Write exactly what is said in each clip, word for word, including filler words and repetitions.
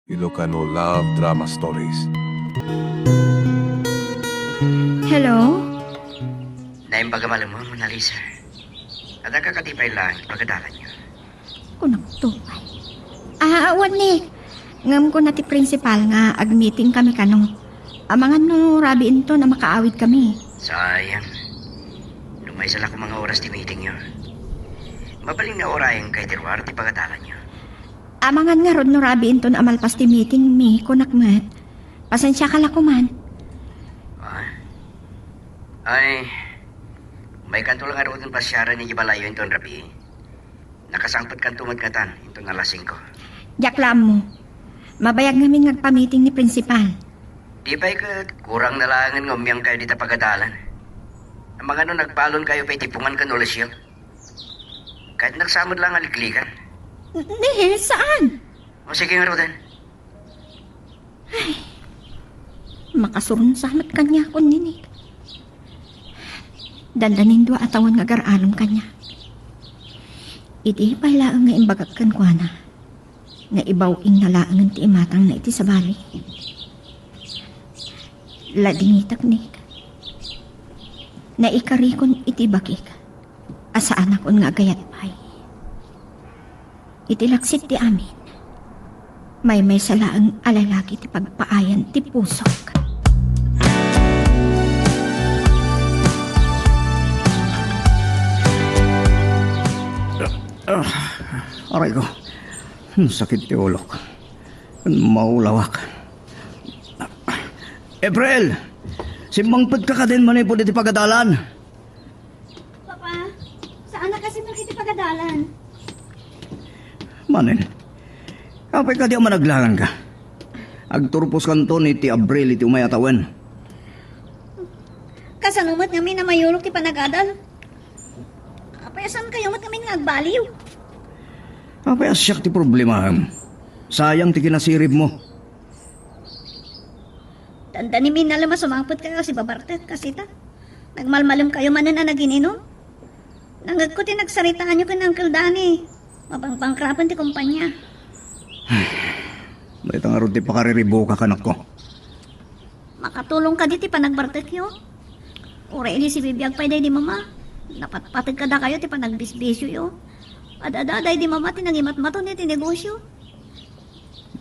Ilocano Love Drama Stories. Hello? Naimbag a malemmo, Mona Lisa. Adda ka kadi pay laeng ti pagadalanyo? Kunakto pay. Ah, awan ni. Ngem kuna ti principal nga agmeeting kami kano. Amangan no rabii inton a makaawid kami. Sayang. No maysa la koma nga oras ti meetingyo. Mabalin nga urayenka iti ruar ti pagadalanyo. Amangan ngarud no rabii inton a malpas ti meeting mi, kunak met. Pasensiaka la koman. Ah? Ay, maykanto la ngaruden pasiaren idiay balayyo inton rabii. Nakasangpetkanto met ngatan inton alas singko. Diak la ammo. Mabayag ngamin nga agpamiting ni principal. Di pay ket kurang na laengen nga umiangkayo dita pagadalan. Amangan no nagbalonkayo pay ti pungan ken ulisyo. Ket naksamed la nga ligligan. N-, ni, saan? O sige ngaruden. Ay, makasurunsa met kaniakon ni Nick. Dandanin dua a tawen nga agar-aram kaniak. Idi pay laeng nga imbagak kenkuana, nga ibaw-ingna laengen ti imatangna iti sabali. Ladingitek, Nick. Naikarikon iti bakik a saanakon nga agayat pay. Iti laksid ti amin, maymaysa laeng a lalaki ti pagpaayan ti pusok. Ah, aray ko. Sakit ti ulok. Maulawak. April! Simmangpetka kadin manipud iti pagadalan. Papa, saan a kasi iti pagadalan? Manen, apay kadi a managlangan ka? Agturposkanton iti Abril iti umay a tawen. Kasano met ngamin a mayulok ti panagadal? Apay a saankayo met ngamin nga agbaliw? Apay a siak ti problemaem? Sayang ti kinasirib mo. Dandanin mi nalem a sumangpet kayo a sibabartek, kasita. Nagmalmalem kayo manen a nagin-inum. Nangegko ti nagsaritaanyo ken Uncle Danny. Mabangbangkrapen ti kumpanya. Dayta ngarud ti pakariribukak, anakko. Makatulong kadi ti panagbartekyo? Uray idi sibibiag pay daydi mama, napatpateg kadakayo ti panagbisbisioyo. Ad-ada daydi mama ti nangimatmaton iti negosio.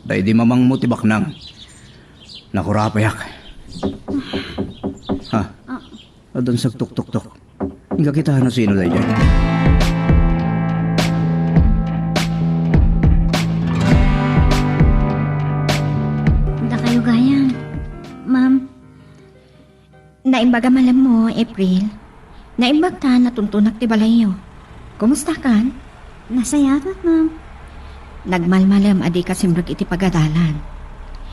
Daydi mamangmo ti baknang. Nakurapayak. Ha? Ah. Addan sagtuktuktok. Inka kita no sino daydiay. Dakayo gayam, ma'am. Naimbag a malemmo, April. Naimbag ta natuntunak ti balayyo. Kumusta kan? Nasayaat, ma'am. Nagmalmalem a dika simrek iti pagadalan.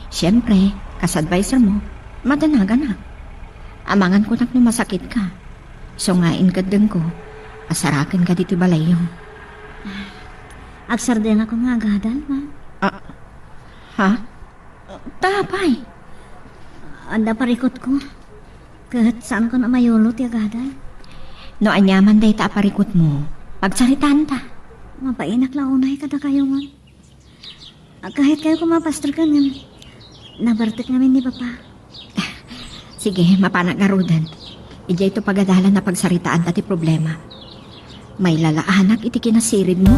Siempre, kas adviser mo, madanaganak. Amangan kunak no masakit ka. So nga inkeddengko, asaraken ka diti balayyo. Agsardengakon nga agadal, ma'am. Ah, ha? Ta apay? Adda parikutko. Ket saankon a mayulo ti agadal. No aniaman dayta a parikutmo, pagsaritaanta. Mabainak la unay kadakayo, ma'am. Agkahit kayo koma, Pastor, ken ngem nabartek ngamin ni Papa. Sige, mapanak ngaruden. Idiay to pagadalan a pagsaritaanta ti problema. Mailalaanak iti kinasirib mo.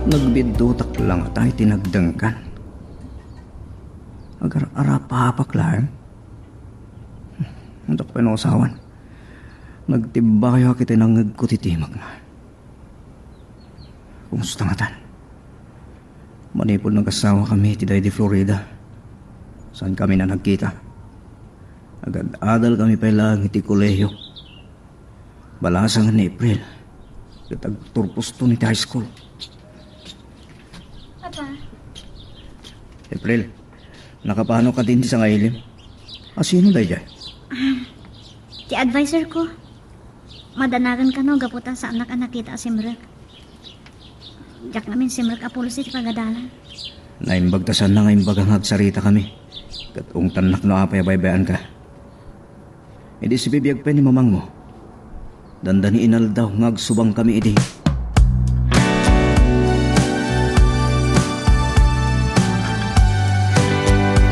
Nagbiddutak la ngata iti nagdengkan. Agar-arapapak laeng. Adda pay no asawan. Nagtibbayak iti nangngegko ti timekna. Kumusta ngatan? Manipud nagasawa kami iti daydi Florida, saan kami na nagkita. Agad-adal kami pay laeng iti kolehiyo. Balasangen ni April ket agturposton iti high school. Papa. April, nakapano kadin ti sangailim? A, sino daydiay? Ah, ti adviser ko. Madanagan kano gapu ta saannak a nakita a simrek. Diak ngamin simrek a pulos iti pagadalan. Naimbag ta saanna nga imbaga nga agsarita kami. Ket ungtannak no apay a baybay-anka. Idi sibibiag pay ni mamangmo, dandani inaldaw nga agsubangkami idi.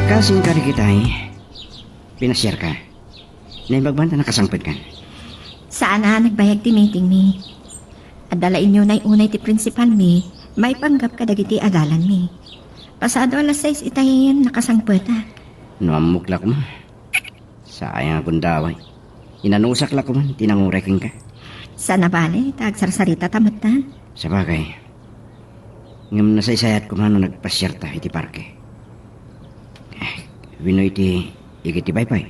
Kasing kari kitay, pinasiarka. Naimbag man ta nakasangpetkan. Saan a nagbayag ti meeting mi. Adda la inyo nay unay ti principal mi, maipanggap kadagiti adalan mi. Pasado alas sais itay nakasangpetak. No ammok la koma. Sayang a gundaway. Inanusak la koman ti nanguray kenka. Saan a bale, ta agsarsarita ta met ta. Sabagay. Ngem nasaysayat koma no nagpasiarta iti parke. Eh, wenno iti igid ti baybay.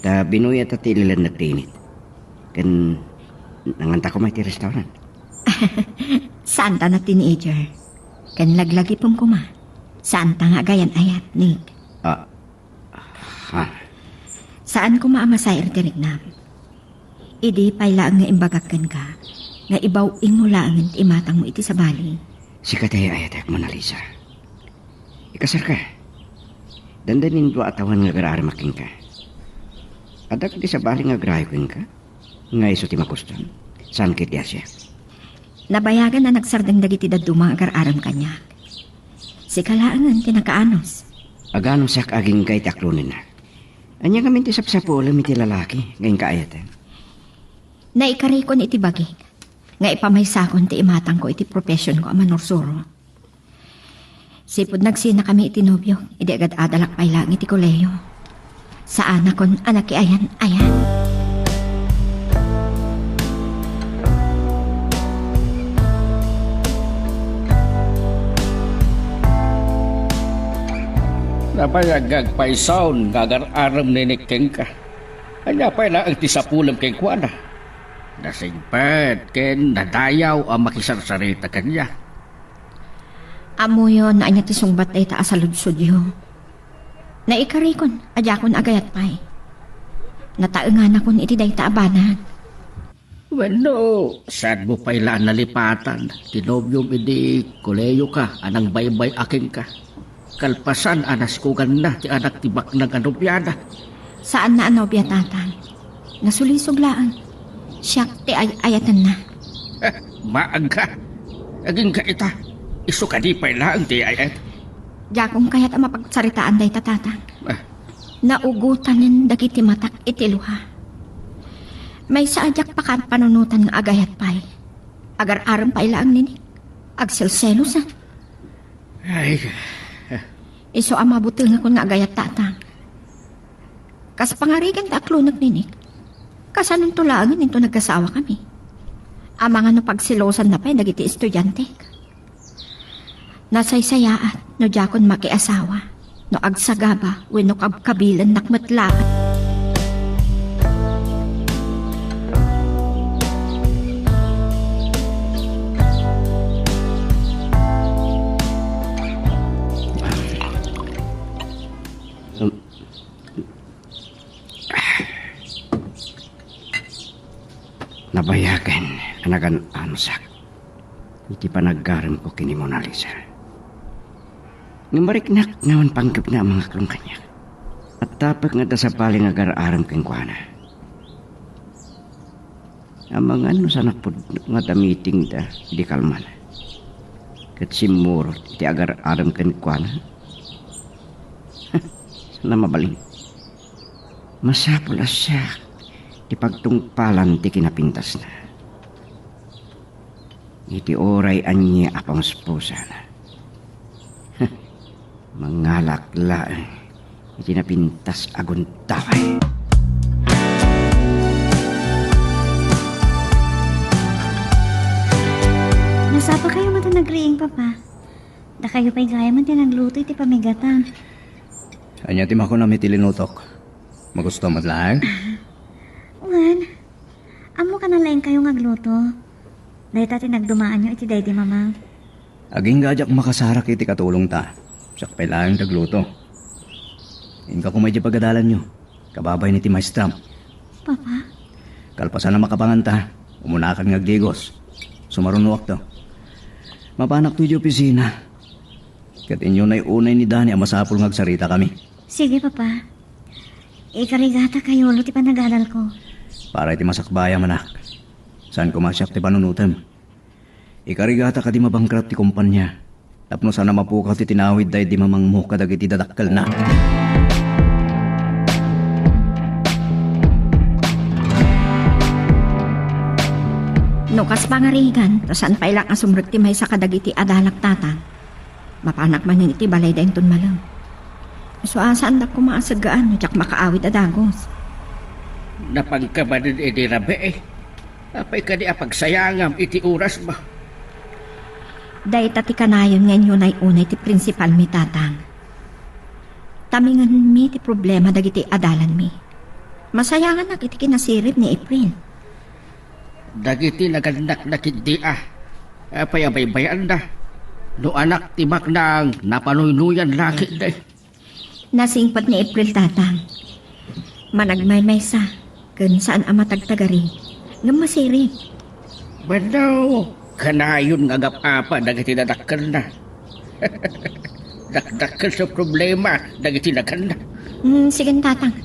Ta binuyat ti ililenneg ti init. Ken nanganta koma iti restaurant. Saan ta nga teenager. Ken laglagipem koma. Saan ta nga agayan-ayat, Nick. Ah, Ha? Saan koma a masair ti riknam. Idi pay laeng nga imbagak kenka, nga ibaw-ingmo laengen ti imatangmo iti sabali. Sika ti ay-ayatek, Mona Lisa. Ikasarka. Dandanin dua a tawen nga agar-aremak kenka. Adda kadi sabali nga agrayo kenka? Nga isu ti makuston? Saan ket ti Asia? Nabayagan a nagsardeng dagiti dadduma nga agar-arem kaniak. Sika laengen ti nakaanus. Aganusak agingga iti aklonenna. Ania ngamin ti sapsapulem iti lalaki nga inka ayaten? Naikarikon iti bagik nga ipamaysakon ti imatangko iti professionko a manursuro. Sipud nagsinakami iti nobiok idi agad-adalak pay laeng iti kolehiyo. Saanakon a nakiayan-ayan. Nabayag nga agpaysaon nga agar-arem ni Nick kenka. Ania pay laeng ti sapulem kenkuana? Nasingpet ken nadayaw a makisarsarita kaniak. Ammoyon no ania ti sungbat dayta a saludsodyo. Naikarikon a diakon agayat pay. Nataenganakon iti dayta a banag. Wenno, saanmo pay la a nalipatan ti nobiom idi kolehiyoka a nangbaybay-a kenka? Kalpasan a naskuganna ti anak ti baknang a nobiana. Saanna a nobia, Tatang. Nasulisog laeng. Siak ti ay-ayatenna. Maagka. Agingga ita. Isu kadi pay laeng ti ay-ayat. Diakon kayat a mapagsaritaan dayta, Tatang. Ah. Naugotanen dagiti matak iti luha. Maysa a diak pakan panunotan nga agayat pay. Agar-arem pay laeng ni Nick. Agselselosan. Ay. Isu a mabutengakon nga agayat, Tatang. Kas pangarigan ta aklonek ni Nick, kasanonto laengen inton nagasawa kami? Amangan no pagselosanna pay dagiti estudiantek. Nasaysayaat no diakon makiasawa, no agsagaba wenno kabkabilennak met laeng. Nabayagen a nagan-anusak iti panaggaremko ken ni Mona Lisa. Ngem mariknak nga awan panggepna a mangaklong kaniak. Attapek nga adda sabali nga agar-arem kenkuana. Amangan no saan a pudno nga adda meetingda idi kalmana. Ket simmurot iti agar-arem kenkuana. Saan a mabalin. Masapul a siak ti pagtungpalan ti kinapintasna. Iti uray ania a pamuspusana. Mangalak laeng iti napintas a gundaway. Nasapa kayo man ta nagriing, Papa. Dakayo pay gayam ti nagluto iti pamigatan. Ania ti makunam iti linutok? Magusto met laeng? Wen, ammo ka na laeng kayo nga agluto. Dayta ti nagdumaanyo iti daydi, Mama. Agingga a diak makasarak iti katulongta. Siak pay laeng ti agluto. Inka koma idiay pagadalanyo, kababain iti maestram. Papa? Kalpasan a makapanganta, umunakan nga agdigos. Sumarunoakto. Mapanakto idiay opisina. Ket inyo nay unay ni Dani a masapul nga agsaritakami. Sige, Papa. Ikarigata kayulo ti panagadalko. Para iti masakbayam, anak. Saan koma siak ti panunotem. Ikarigata kadi mabangkrut ti kompania. Tapno saan a mapukaw ti tinawid daydi mamangmo kadagiti dadakkelna. No kas pangarigan, ta saan pay laeng a sumrek ti maysa kadagiti adalak, Tatang. Mapanak manen iti balay dayton malem. Isu a saandak koma a seggaan no diak makaawid a dagus. Napanka manen idi rabii. Apay kadi a pagsayangam iti orasmo? Dayta ti kanayon nga inyunay-unay ti prinsipalmi, Tatang. Tamingenmi ti problema dagiti adalanmi. Masayanganak iti kinasirib ni April. Dagiti nagannakna ketdi a, apay a baybayanna? No anak ti maknang, napanuynoyan la ketdi. Nasingpet ni April, Tatang. Managmaymaysa, ken saan a matagtagari, ngem masirib. Wenno, kanayon nga agap-apa dagiti dadakkelna. Dakdakkel ti problema dagiti naganna. Hmm, sige, Tatang.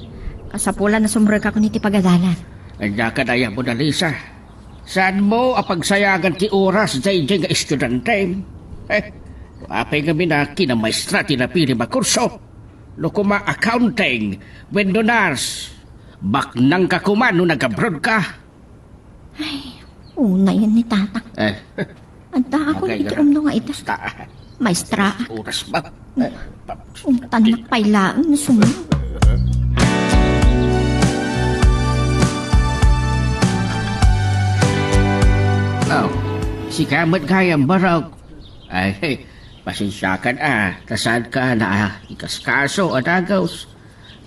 Kasapulan a sumrekakon iti pagadalan. Ania kadi aya, Mona Lisa? Saanmo a pagsayangan ti oras daydiay nga estudiantem? Eh, apay ngamin a kinamaestra ti napilim a kurso? No koma accounting wenno nurse, maknangka koma no nag-abroad ka. Ay, unayen ni Tatang. Eh. Addaakon iti umno nga ita. Basta. Maestra. Oras ba? Eh, pa- Untannak pay laeng no sumno. Oh, sika met gayam, Barok. Ay, pasensiakan a, ta saanka naikaskaso a dagus.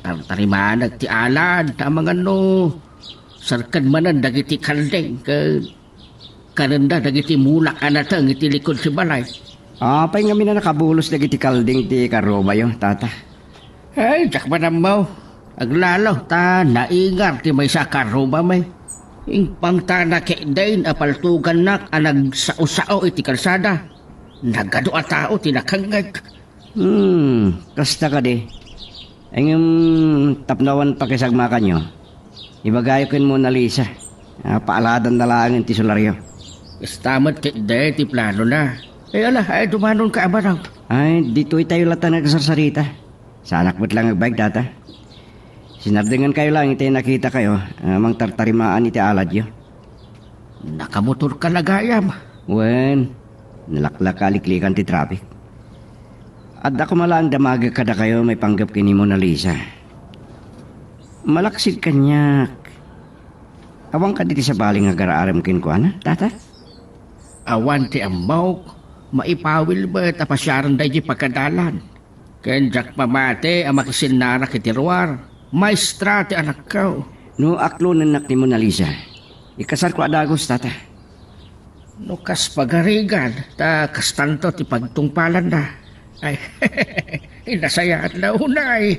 Tartarimanak ti alad, amangan no, serkan manen dagiti kalding, ket kanenda dagiti mulak a nateng iti likud ti balay. Apay ngamin a nakabulos dagiti kalding ti karrubayo, Tata? Ay, diak man ammo. Aglalo, ta naingar ti maysa a karrubami. Impangtana ketdin a paltugannak a nagsao-sao iti kalsada. Nagadu a tao ti nakangngeg. Hmm, kasta kadi. Ngem tapno awan pakisagmakanyo, ibagayo ken Mona Lisa a paaladanna laengen ti solaryo. Kasta met ketdi ti planona. Ay, ala, ay, dumanonka a Barok. Ay, ditoy tayo latta nagsarsarita. Saanak met laeng agbaeg, Tata. Sinardengankayo laeng iti nakitakayo a mangtartarimaan iti aladyo. Nakamotorka la gayam. Wen, nalaklaka a liklikan ti traffic. Adda koma laeng damagek kadakayo maipanggep ken ni Mona Lisa. Malaksid kaniak. Awan kadi ti sabali nga agar-arem kenkuana, Tata? Awan ti ammok, maipawil met a pasiaren daydi pagadalan. Ken diak pamati a makisinnarak iti ruar, maestra ti anakko. No aklonennak ni Mona Lisa, ikasarko a dagus, Tata. No kas pagarigan, ta kastanto ti pagtungpalanna. Ay, nasayaat la unay.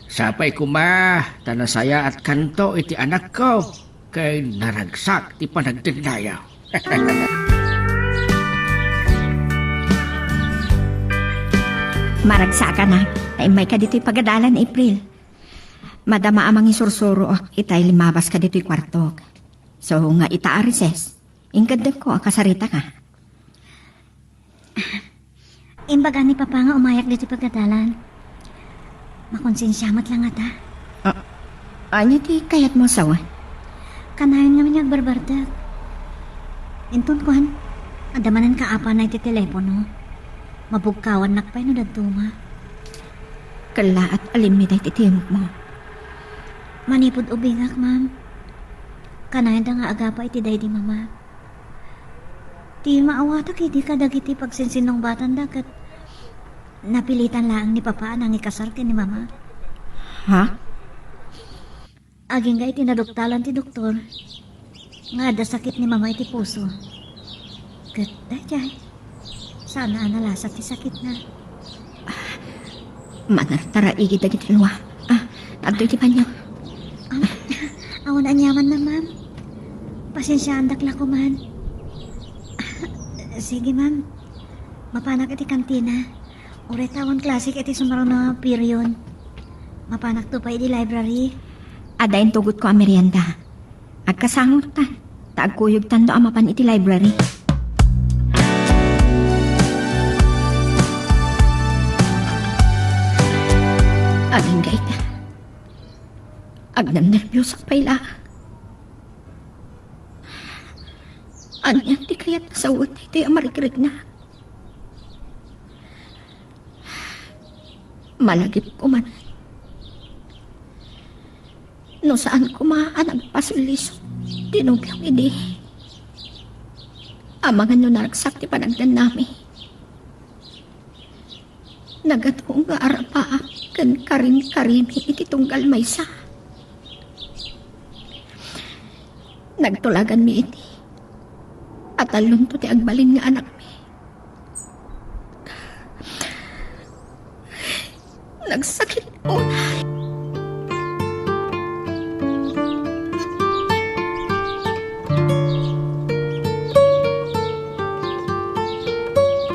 Sapay koma, ta nasayaatkanto iti anakko. Ken naragsak ti panagdennaya. Maragsakan a, ta immayka ditoy pagadalan, April. Madama a mangisuro-suro itay limabaska ditoy kuartok. So, nga ita a recess, inkeddengko a kasaritaka. Imbaga ni Papa nga umayak ditoy pagadalan. Makonsensia met la ngata. Ah, ania ti kayatmo a sawen? Kanayon ngamin nga agbarbardek. Inton kuan, adda manen kaapana iti telepono. Mabugkawannak pay no dadduma. Kellaat a limmida iti tiempmo. Manipud ubingak, ma'am. Kanayonda nga agapa iti daydi mama. Ti maawatak idi kadagiti pagsinsinnungbatanda ket napilitan laeng ni Papa a nangikasar ken ni Mama. Ha? Agingga iti naduktalan ti doktor nga adda sakit ni Mama iti puso. Ket daydiay, saan a nalasa ti sakitna. Manartaraigi dagiti lua. Ah, adtoy ti banio. Ah, awan aniamanna, ma'am. Pasensiaandak la koman. Sige, ma'am. Mapanak iti kantina. Uray ta awan klasek iti sumarno a period. Mapanakto pay iti library. Adda intugotko a merienda. Agkasangortan, ta agkuyogtanto a mapan iti library. Agingga ita. Agnannerbios pay la. Ania ti kayat a sawen daytoy a marikrikna? Malagipko manen no saan koma a nagpasullisog ti nobiom idi. Amangan no naragsak ti panagdannami. Nagadu nga arapaak ken karinkarimi iti tunggal maysa. Nagtulaganmi iti atallonto ti agbalin nga anakmi. Nagsakit unay.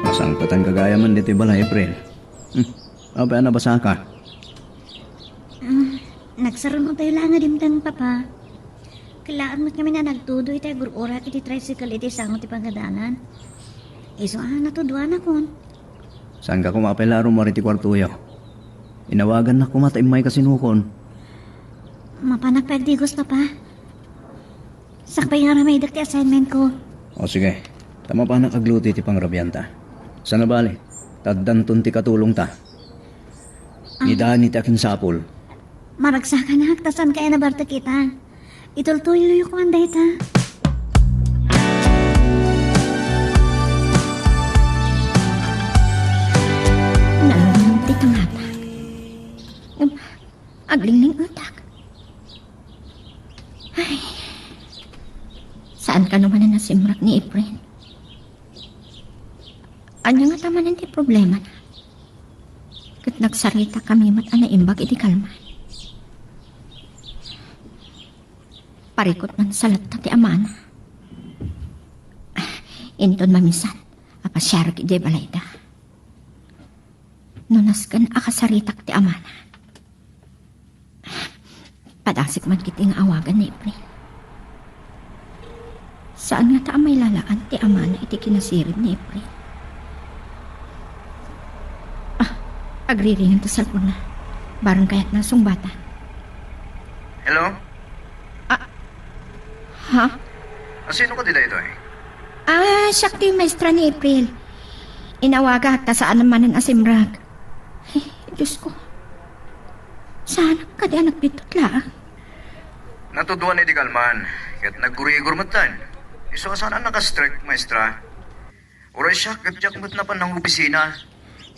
Masangpetan gagayamen ditoy balay, April. Hmm. Apay a nabasaka? Ah, nagsarun-otayo la nga dimteng, Papa. Kellaan met ngamin a nagtudo iti agur-urak iti tricycle iti sango ti pagadalan. Isu a natuduanakon. Saanka koma pay la a rummuar iti kuartoyo. Inawagannak koma ta immayka sinukon. Mapanak pay agdigos, Papa. Sakbay nga aramidek ti assignment ko. O sige, ta mapanak agluto iti pangrabianta. Sana bale, ta addanton ti katulongta. Ah. Ni Dani ti akinsapul. Maragsakanak, ta saan kaya nabartek ita? Itultuloyko man dayta. Nalunong ti tangata. Ngem aglingling-etak. Ay. Saan kano manen a simrek ni Efren? Ania ngata manen ti problemana? Ket nagsaritakami met a naimbag iti kalman. Parikut man sa latta ti amana. Inton mamisan a pasiarek idiay balayda. No nasken a kasaritak ti amana, padasek man ketdi nga awagan ni Efren. Saan ngata a mailalaan ti amana iti kinasirib ni Efren. Ah, agriringan ti cellphone-na. Barang kayatna a sungbatan. Hello? Ah, ha? A, sino kadi daytoy? Ah, siak ti maestra ni April. Inawagak ta saan manen a simrek. Ay, Diyos ko. Saan kadi a nagbitot laeng? Natuduan idi kalman, ket nagkurigor metten. Isu a saan a nakastrek, maestra. Uray siak, ket diak met napan nangopisina.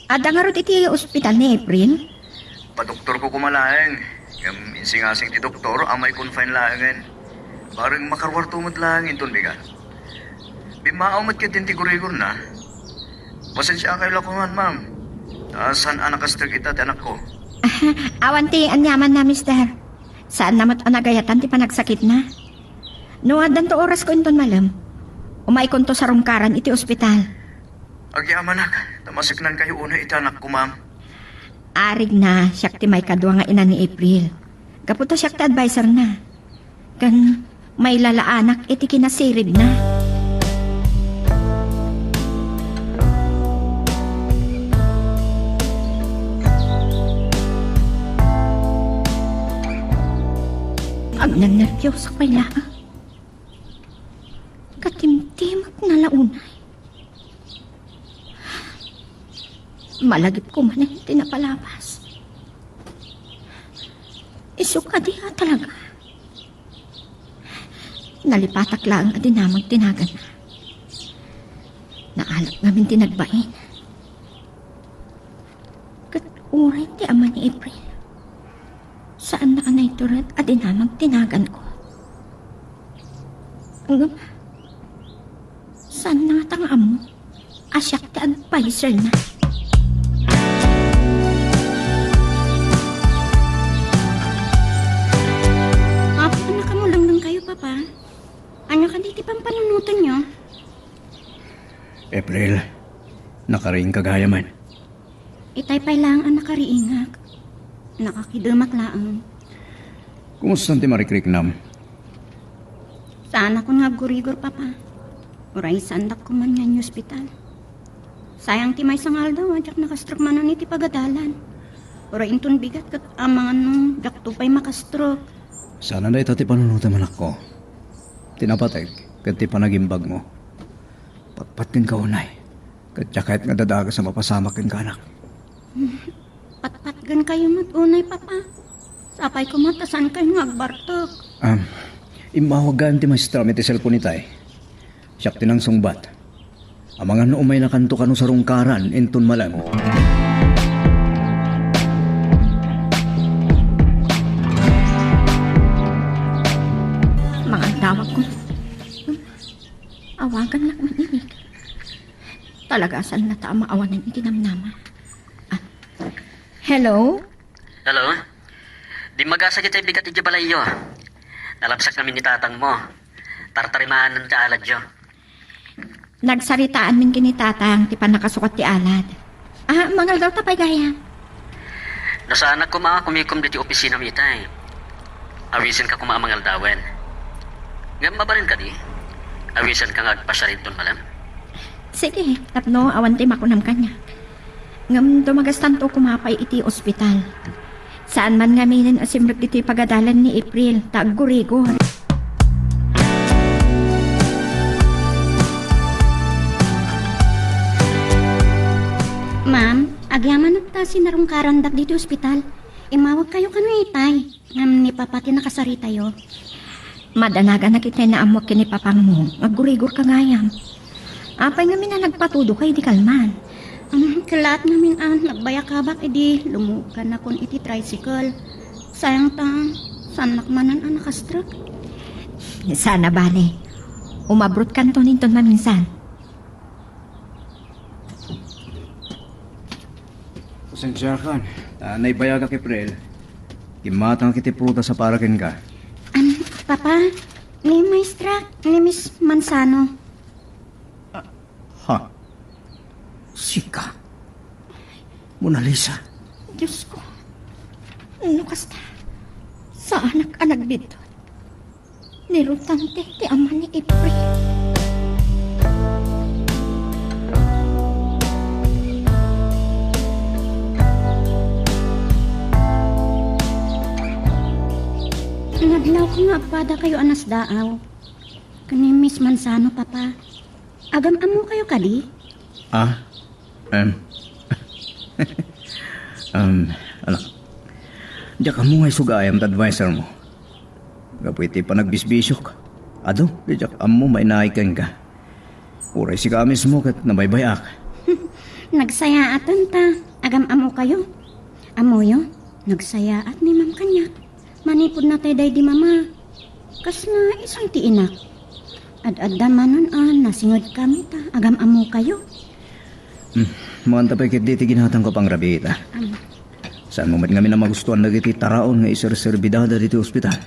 Adda ngarud iti ospital ni April? Padoktorko koma laeng, ngem insingasing ti doktor a mai-confine laengen. Bareng makaruarto met laeng inton bigat. Bimmaaw met ketdin ti gurigorna. Pasensiakayo la koman, ma'am. Ta saan a nakastrek ita ti anakko. Awan ti aniamanna, mister. Saanna met a nagayatan ti panagsakitna. No addanto orasko inton malem, umaykonto sarungkaran iti ospital. Agyamanak, ta maseknankayo unay iti anakko, ma'am. Arigna, siak ti maikadua nga ina ni April. Gapu ta siak ti advisorna. Ken mailalaanak iti kinasiribna. Agnannerbios pay laeng. Katimtimekna la unay. Malagipko manen ti napalabas. Isu kadi a talaga? Nalipatak laeng a dinamag ti naganna. Naalek ngamin ti nagbain. Ket uray ti ama ni April, saanna a naitured a dinamag ti naganko. Ngem, saanna ngata nga ammo a siak ti advisorna. Apo, nakamulenglengkayo, Papa. Ania kadi ti pampanunotenyo? April, nakariingka gayamen. Itay pay laeng a nakariingak. Nakakidemak laeng. Kumusta ti marikriknam? Saanakon nga aggurigor, Papa. Uray saandak koma nga inihospital. Sayang ti maysa nga aldaw a diak naka-stroke manen iti pagadalan. Uray inton bigat ket amangan no diakto pay maka-stroke. Sana dayta ti panunotem, anakko. Ti napateg ket ti panagimbagmo. Patpat kenka unay. Ket diak kayat nga dadages a mapasamak kenka, anak. Patpatgenkayo met unay, Papa. Sapay koma ta saankayo nga agbartek. Um, immawag gayam ti maestram iti cellphone itay. Siak ti nangsungbat. Amangan no umaynakanto kano sarungkaran inton malem. Mangagdawag ko. Awagannak man inik. Talaga, saanna ta a maawanan iti namnama. Ah. Hello? Hello? Dimmagasat itay bigat idiay balayyo. Nalabsak ngamin ni tatangmo. Tartarimaanna ti aladyo. Nagsaritaanmin ken ni tatang ti pannakasukat ti alad. Ah, mangaldaw ta pay gayam. No saanak koma a kumikom ditoy opisinam itay, awisenka koma a mangaldawen. Ngem mabalin kadi? Awisenka nga agpasiar inton malem? Sige, tapno awan ti makunam kaniak. Ngem dumagastanto koma pay iti ospital. Saan man ngaminen a simrek ditoy pagadalan ni April, ta aggurigor. Ma'am, agyamanak ta sinarungkarandak ditoy ospital. Immawagkayo kano itay. Ngem ni Papa ti nakasaritayo. Madanaganak itay naammoak ken ni Papangmo. Aggurigorka gayam. Apay ngamin a nagpatudoka idi kalman? Um, kellaat ngamin a nagbayakabak idi lumugannakon iti tricycle. Sayang ta, saannak manen a naka-stroke. Saan a bale. Umabrotkanton inton maminsan. Pasensiakan, ta naibayagak, April. Kimmatangak iti prutas a para kenka. Am, Papa, ni Maestra, ni Miss Manzano. Ha? Sika? Mona Lisa? Diyos ko. No kasta, saanak a nagbiddut. Ni Rutante ti ama ni April. Nadlawko nga agpadakayo a nasdaaw. Ken ni Miss Manzano, Papa. Agam-ammokayo kadi? Ah? Em. Em, anak. Diak ammo nga isu gayam ti advisermo. Gapu iti panagbisbisiok. Adu, diak ammo mainaig kenka. Uray sika a mismo ket nabaybay-ak. Nagsayaaten ta. Agam-ammokayo. Ammoyo, nagsayaat ni Ma'am kaniak. Manipud natay daydi Mama, kasla isu ti inak. Ad-adda manen a nasingedkami ta agam-ammokayo. Hmm, maanta pay ketdi ti ginatangko a pangrabii ita. Am. Saanmo met ngamin a magustuan dagiti taraon nga iserserbi dada ditoy ospital?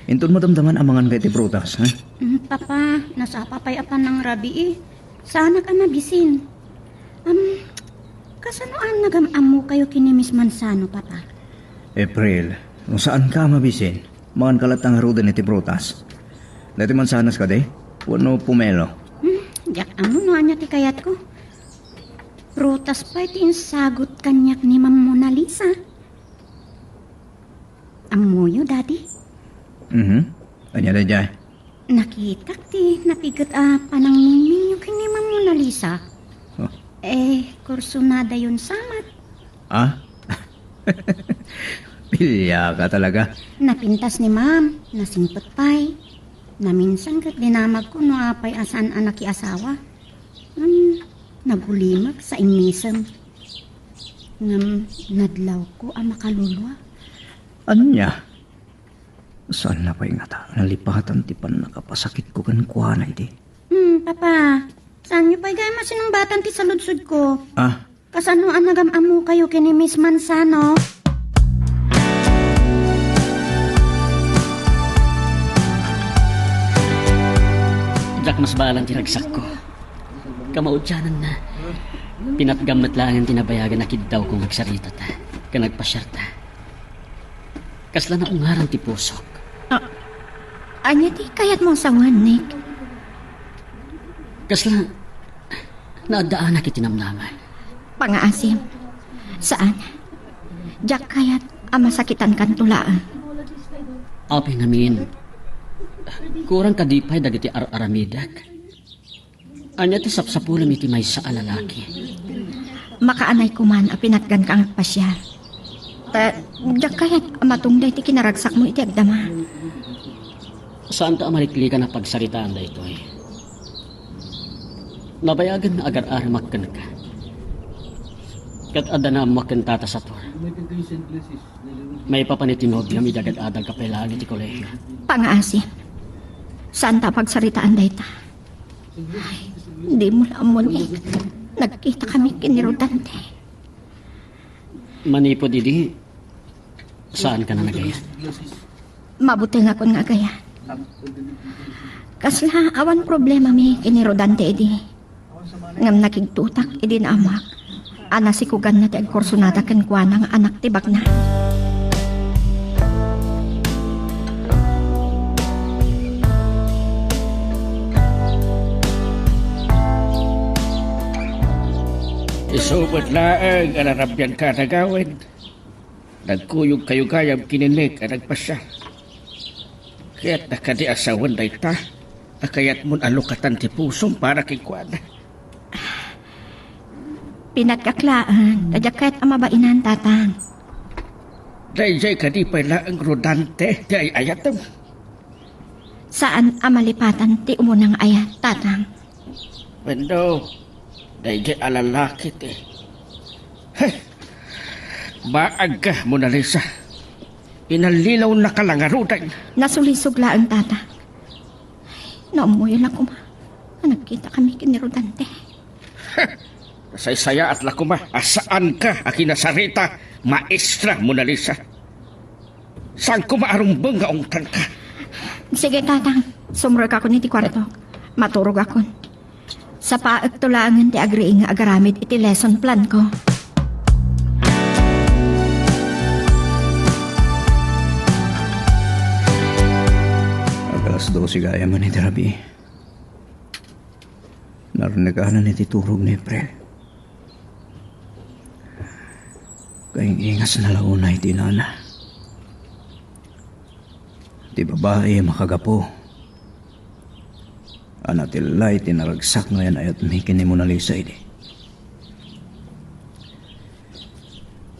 Inton madamdaman a manganka iti prutas, ha? Hmm, Papa, nasapa pay a panangrabii. Saanak a mabisin. Am, kasano a nagam-ammokayo ken ni Miss Manzano, Papa? April, no saanka a mabisin, manganka latta ngaruden iti prutas. Daytoy mansanas kadi? Wenno pomelo? Hmm, diak ammo no ania ti kayatko. Prutas pay ti insagut kaniak ni Ma'am Mona Lisa. Ammoyo, Daddy? Mhm. Ania daydiay? Nakitak ti napiget a panangmingmingyo ken ni Ma'am Mona Lisa. Huh? Eh, kursunadayon sa met. Ah? Piliaka talaga. Napintas ni Ma'am, nasingpet pay. Naminsan ket dinamagko no apay a saan a nakiasawa. Hmm, nagulimek sa immisem. Ngem nadlawko a makaluluag. Ania? Saanna pay ngata a nalipatan ti pannakapasakitko kenkuana idi? Hmm, Papa, saanyo pay gayam a sinungbatan ti saludsodko? Ah? Kasano a nagam-ammokayo ken ni Miss Manzano? Diak masbalan ti ragsakko. Kamaudiananna, pinatgam met laengen ti nabayagan a kiddawko nga agsaritata. Ken agpasiarta. Kasla naungaran ti pusok. Ah, ania ti kayatmo a sawen, Nick? Kasla naaddaanak iti namnama. Pangaasim. Saan. Diak kayat a masakitankanto laeng. Apay ngamin, kurang kadi pay dagiti ar-aramidek? Ania ti sapsapulem iti maysa a lalaki? Makaanay koman a pinatganka nga agpasiar. Ta, diak kayat a matungday ti kinaragsakmo iti agdama. Saanta a maliklikan a pagsaritaan daytoy. Nabayagen nga agar-aramak kenka. Ket adda naammoak ken Tata Sator. Maipapan iti nobiom idi agad-adalka pay laeng iti kolehio. Pangaasim. Saanta a pagsaritaan dayta. Ay, dimo la ammo ni nagkita kami ken ni Rodante. Manipud idi, saanka a nagayat? Mabutengakon nga agayat. Kasla awan problemami ken ni Rodante idi. Ngem nakigtotak idi naammoak a nasikuganna ti agkursunada kenkuana nga anak ti bagna. Isu met laeng a narabianka a nagawid. Nagkuyogkayo gayam ken ni Nick a nagpasiar. Kayatna kadi a sawen dayta a kayatmon a lukatan ti pusom para kenkuana? Pinatgak laeng, ta diak kayat a mabainan, Tatang. Daydiay kadi pay laeng Rodante ti ay-ayatem? Saan a malipatan ti umuna nga ayat, Tatang. Wenno, daydiay a lalaki ti, he, baagka, Mona Lisa. Inallilawnaka la ngaruden. Nasulisog laeng, Tata. Naammoyo la koma a nagkita kami ken ni Rodante. Nasaysayaat la koma a saanka a kinasarita, Maestra Mona Lisa. Saan koma a rumbeng nga ungtanka. Sige, Tatang. Sumrekakon iti kuartok. Maturogakon. Sapaekto laengen ti agriing nga agaramid iti lesson plan ko. Ag alas dose gayam iti rabii. Narnekanan iti turog ni April. Kaing-ingasna la unay ti inana. Ti babai a makagapu a natilla iti naragsak nga yan-ayatmi ken ni Mona Lisa idi.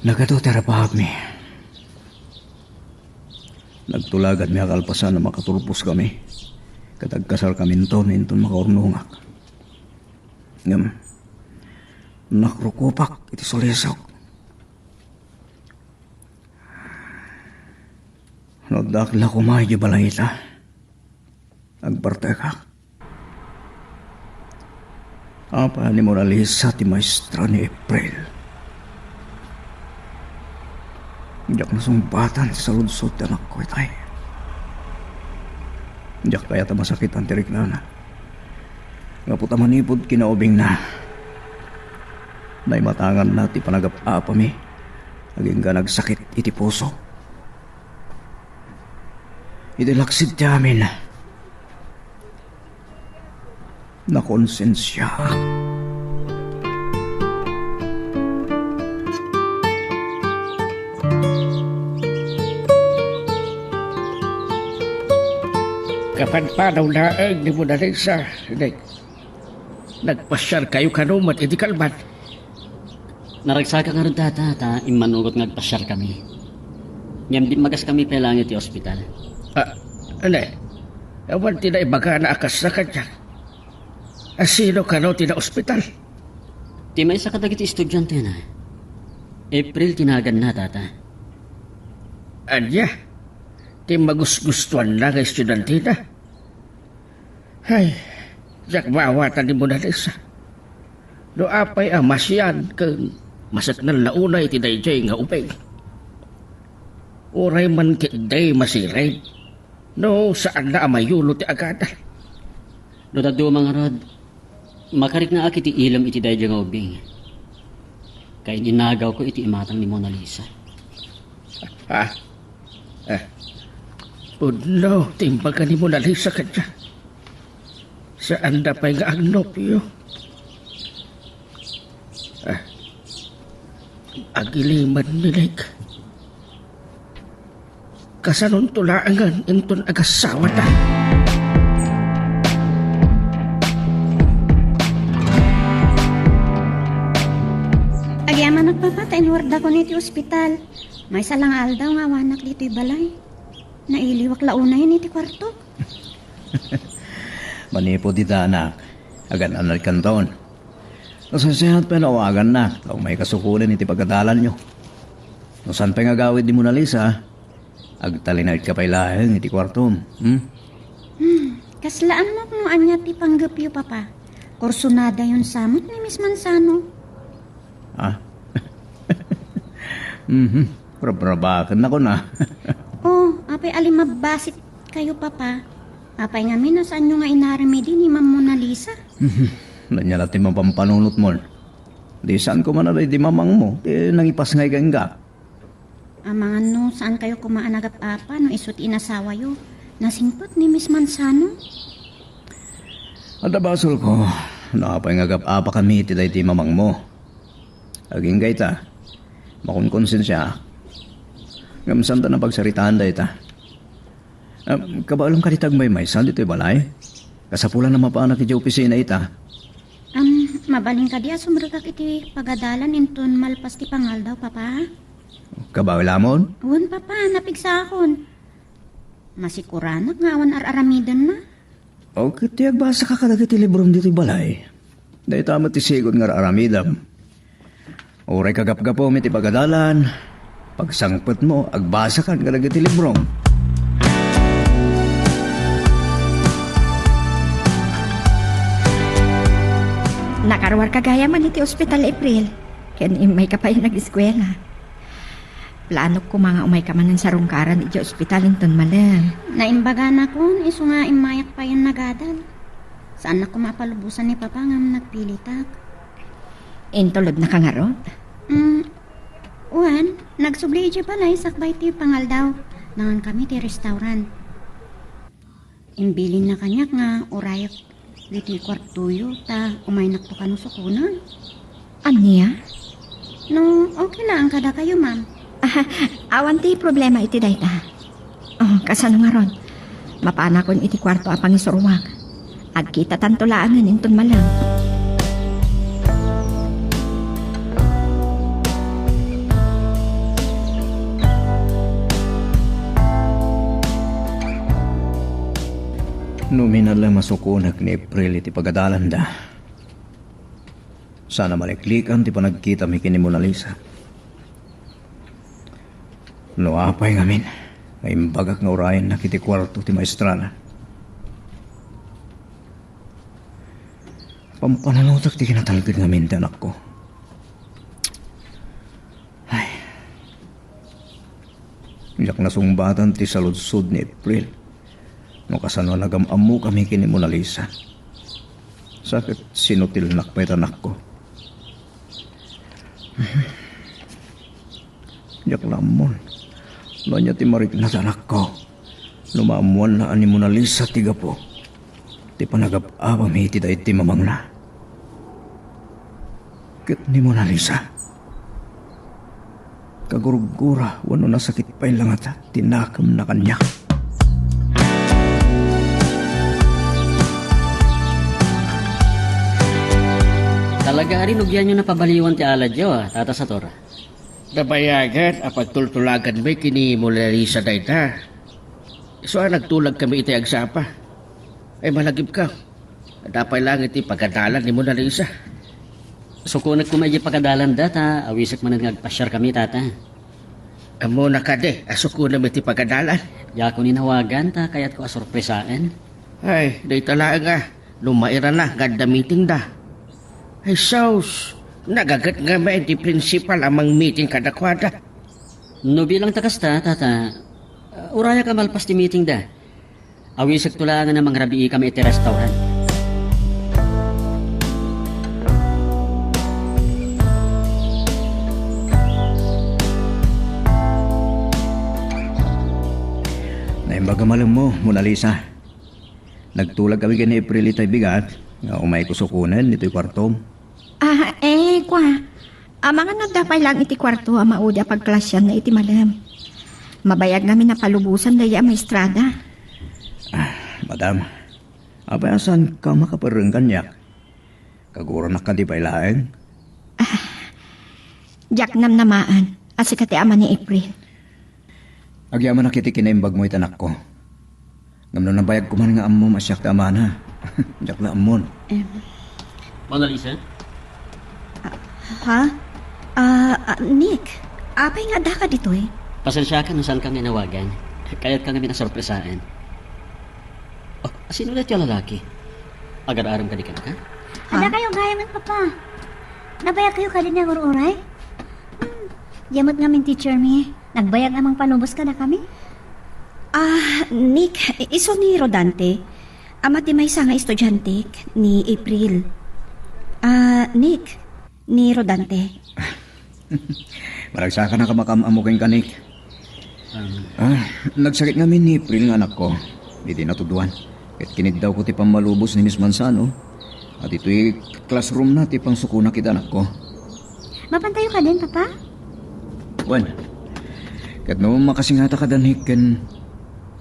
Nagadu ti arapaapmi. Nagtulaganmi a kalpasan a makatulposkami ket agkasarkaminton inton makaurnongak. Ngem, nakrukopak iti sulisok. No addaak la koma idiay balayta, agbartekak. Apay a ni Mona Lisa ti maestra ni April? Diak nasungbatan ti saludsod ti anakko itay. Diak kayat a masakitan ti riknana. Gapu ta manipud kinaubingna, naimatanganna ti panagap-apami agingga nagsakit iti puso. Iti laksid ti amin, nakonsensiaak. Kapanpanaw laeng ni Mona Lisa, Nick. Nagpasiarkayo kano met idi kalman? Naragsakak ngarud, Tata, ta immanugot nga agpasiarkami. Ngem dimmagas kami pay laeng iti ospital. Ah, ania? Awan ti naibagana a kasla kaniak. A sino kano ti naospital? Ti maysa kadagiti estudiantena. April ti naganna, Tata. Ania? Ti magusgustuanna nga estudiantena? Ay, diak maawatan ni Mona Lisa. No apay a masian ken maseknel la unay ti daydiay nga ubing. Uray man ketdi masirib, no saanna a mayulo ti agada. No dadduma ngarud, makariknaak iti ilem iti daydiay nga ubing. Kain-inagawko iti imatang ni Mona Lisa. Ah? Eh. Pudno ti imbaga ni Mona Lisa kaniak. Saanda pay nga agnopio. Ah. Agilimed ni Nick. Kasanonto laengen inton agasawata? Agyamanak, Papa, ta inwardakon iti ospital. Maysa la nga aldaw nga awanak ditoy balay. Nailiwak la unayen iti kuartok. Manipud ita, anak, agan-annadkanton. Nasenseat pay no awagannak ta umayka sukonen iti pagadalanyo. No saan pay nga agawid ni Mona Lisa, agtalinaedka pay laeng iti kuartom, hmm? Hmm, kasla ammok no ania ti panggepyo, Papa. Kursunadayon sa met ni Miss Manzano. Ah? Mhm. Rabrabakennakon, ah. Oh, apay a limabbasit kayo, Papa? Apay ngamin a saanyo nga inaramid ni Ma'am Mona Lisa? Mhm. Ania la ti mapampanunotmon? Di saan koma a daydi mamangmo ti nangipasngay kenka. Amangan no saan kayo koma a nagap-apa no isu ti inasawayo. Nasingpet ni Miss Manzano. Adda basolko no apay nga agap-apakami iti daydi mamangmo. Agingga ita, makonkonsensiaak. Ngem saanta napagsaritaan dayta. Ah, kabaelem kadi ti agmaymaysa ditoy balay? Kasapulan a mapanak idiay opisina ita. Am, mabalin kadi a sumrekak iti pagadalan inton malpas ti pangaldaw, Papa? Kabaelamon? Wen, Papa, napigsaakon. Masikuranak nga awan ar-aramidenna. O, ket ti agbasaka kadagiti librom ditoy balay, dayta met ti sigud nga ar-aramidem. Uray kagapgapum iti pagadalan, pagsangpetmo, agbasakan kadagiti librom. Nakaruarka gayam iti ospital, April, ken immayka pay nag-eskuela. Planok koma nga umayka manen sarungkaran idiay ospital inton malem. Naimbaganakon, isu nga immayak payen nagadal. Saannak koma a palubosan ni Papa ngem nagpilitak. Intulodnaka ngarud? Mm, wen, nagsubli idiay balay sakbay ti pangaldaw. Nangankami ti restaurant. Imbilinna kaniak nga urayek ditoy kuartoyo ta umaynakto kano sukonen. Ania? No, okay laeng kadakayo, ma'am. Ah, awan ti problema iti dayta. Oh, kasano ngarud? Mapanakon iti kuarto a pangisuruak. Agkitatanto laengen inton malem. No minalem a sukonek ni April iti pagadalanda, saan a maliklikan ti panagkitami ken ni Mona Lisa. No apay ngamin nga imbagak nga urayennak iti kuarto ti maestrana, pampananutek ti kinatalged ngamin ti anakko. Ay. Diak nasungbatan ti saludsod ni April no kasano a nagam-ammokami ken ni Mona Lisa. Sa ket sinutilnak pay ti anakko. Diak la ammon no ania ti marikna ti anakko no maammoanna a ni Mona Lisa ti gapu ti panagap-apami iti daydi mamangna. Ket ni Mona Lisa, kagurgura wenno nasakit pay la ngata ti nakemna kaniak. Talaga a rinugianyo a pabaliwan ti aladyo, a, Tata Sator? Nabayagan a pagtultulaganmi ken ni Mona Lisa dayta. Isu a nagtulagkami iti agsapa. Ay, malagipko. Adda pay laeng iti pagadalan ni Mona Lisa. Sukonek koma idiay pagadalanda ta awisek manen nga agpasiarkami, Tata. Ammona kadi a sukonem iti pagadalan? Diakon inawagan ta kayatko a sorpresaen. Ay, dayta laeng a no mairana nga adda meetingda. Ay, sus! Nagaget ngamin ti principal a mangmeeting kadakuada. No bilang ta kasta, Tata, urayak a malpas ti meetingda. Awisekto laengen a mangrabiikami iti restaurant. Baga malemmo, Mona Lisa. Nagtulag kami ken ni April itay bigat, nga umayko sukonen ditoy kuartom. Ah, eh, kwa. Amangan adda pay laeng iti kuarto a maudi a pagklasianna iti malem. Mabayag ngamin a palubosan daydi a maestrada. Ah, madam, apay a saanka makaperreng kaniak? Kaguronak kadi pay laeng? Diak namnamaen a sika ti ama ni April. Agyamanak iti kinaimbagmo iti anakko. Ngem no nabayagko man nga ammom a siak ti amana, diak la ammon. Em. Mona Lisa? Ah, ha? Ah, ah, Nick, apay nga addaka ditoy? Pasensiaka no saanka nga inawagan. Kayatka ngamin a sorpresaen. Oh, sino daytoy a lalaki? Agar-arem kadi kenka? Ha? Adda kayo gayamen, Papa. Nabayag kayo kadi nga agur-uray? Hmm. Diay met ngamin, teacher mi. Nagbayag a mangpalubos kadakami? Ah, Nick, isu ni Rodante. Ama ti maysa nga estudiantek, ni April. Ah, Nick, ni Rodante. Maragsakanak a makaam-ammo kenka, Nick. Um, Ah, nagsakit ngamin ni April nga anakko. Iti natuduan. Ket kiniddawko ti pammalubos ni Miss Manzano. A ditoy classroom na ti pangsukonak iti anakko. Mapantayo kadin, Papa? Wen, ket no makasingatak a danhik ken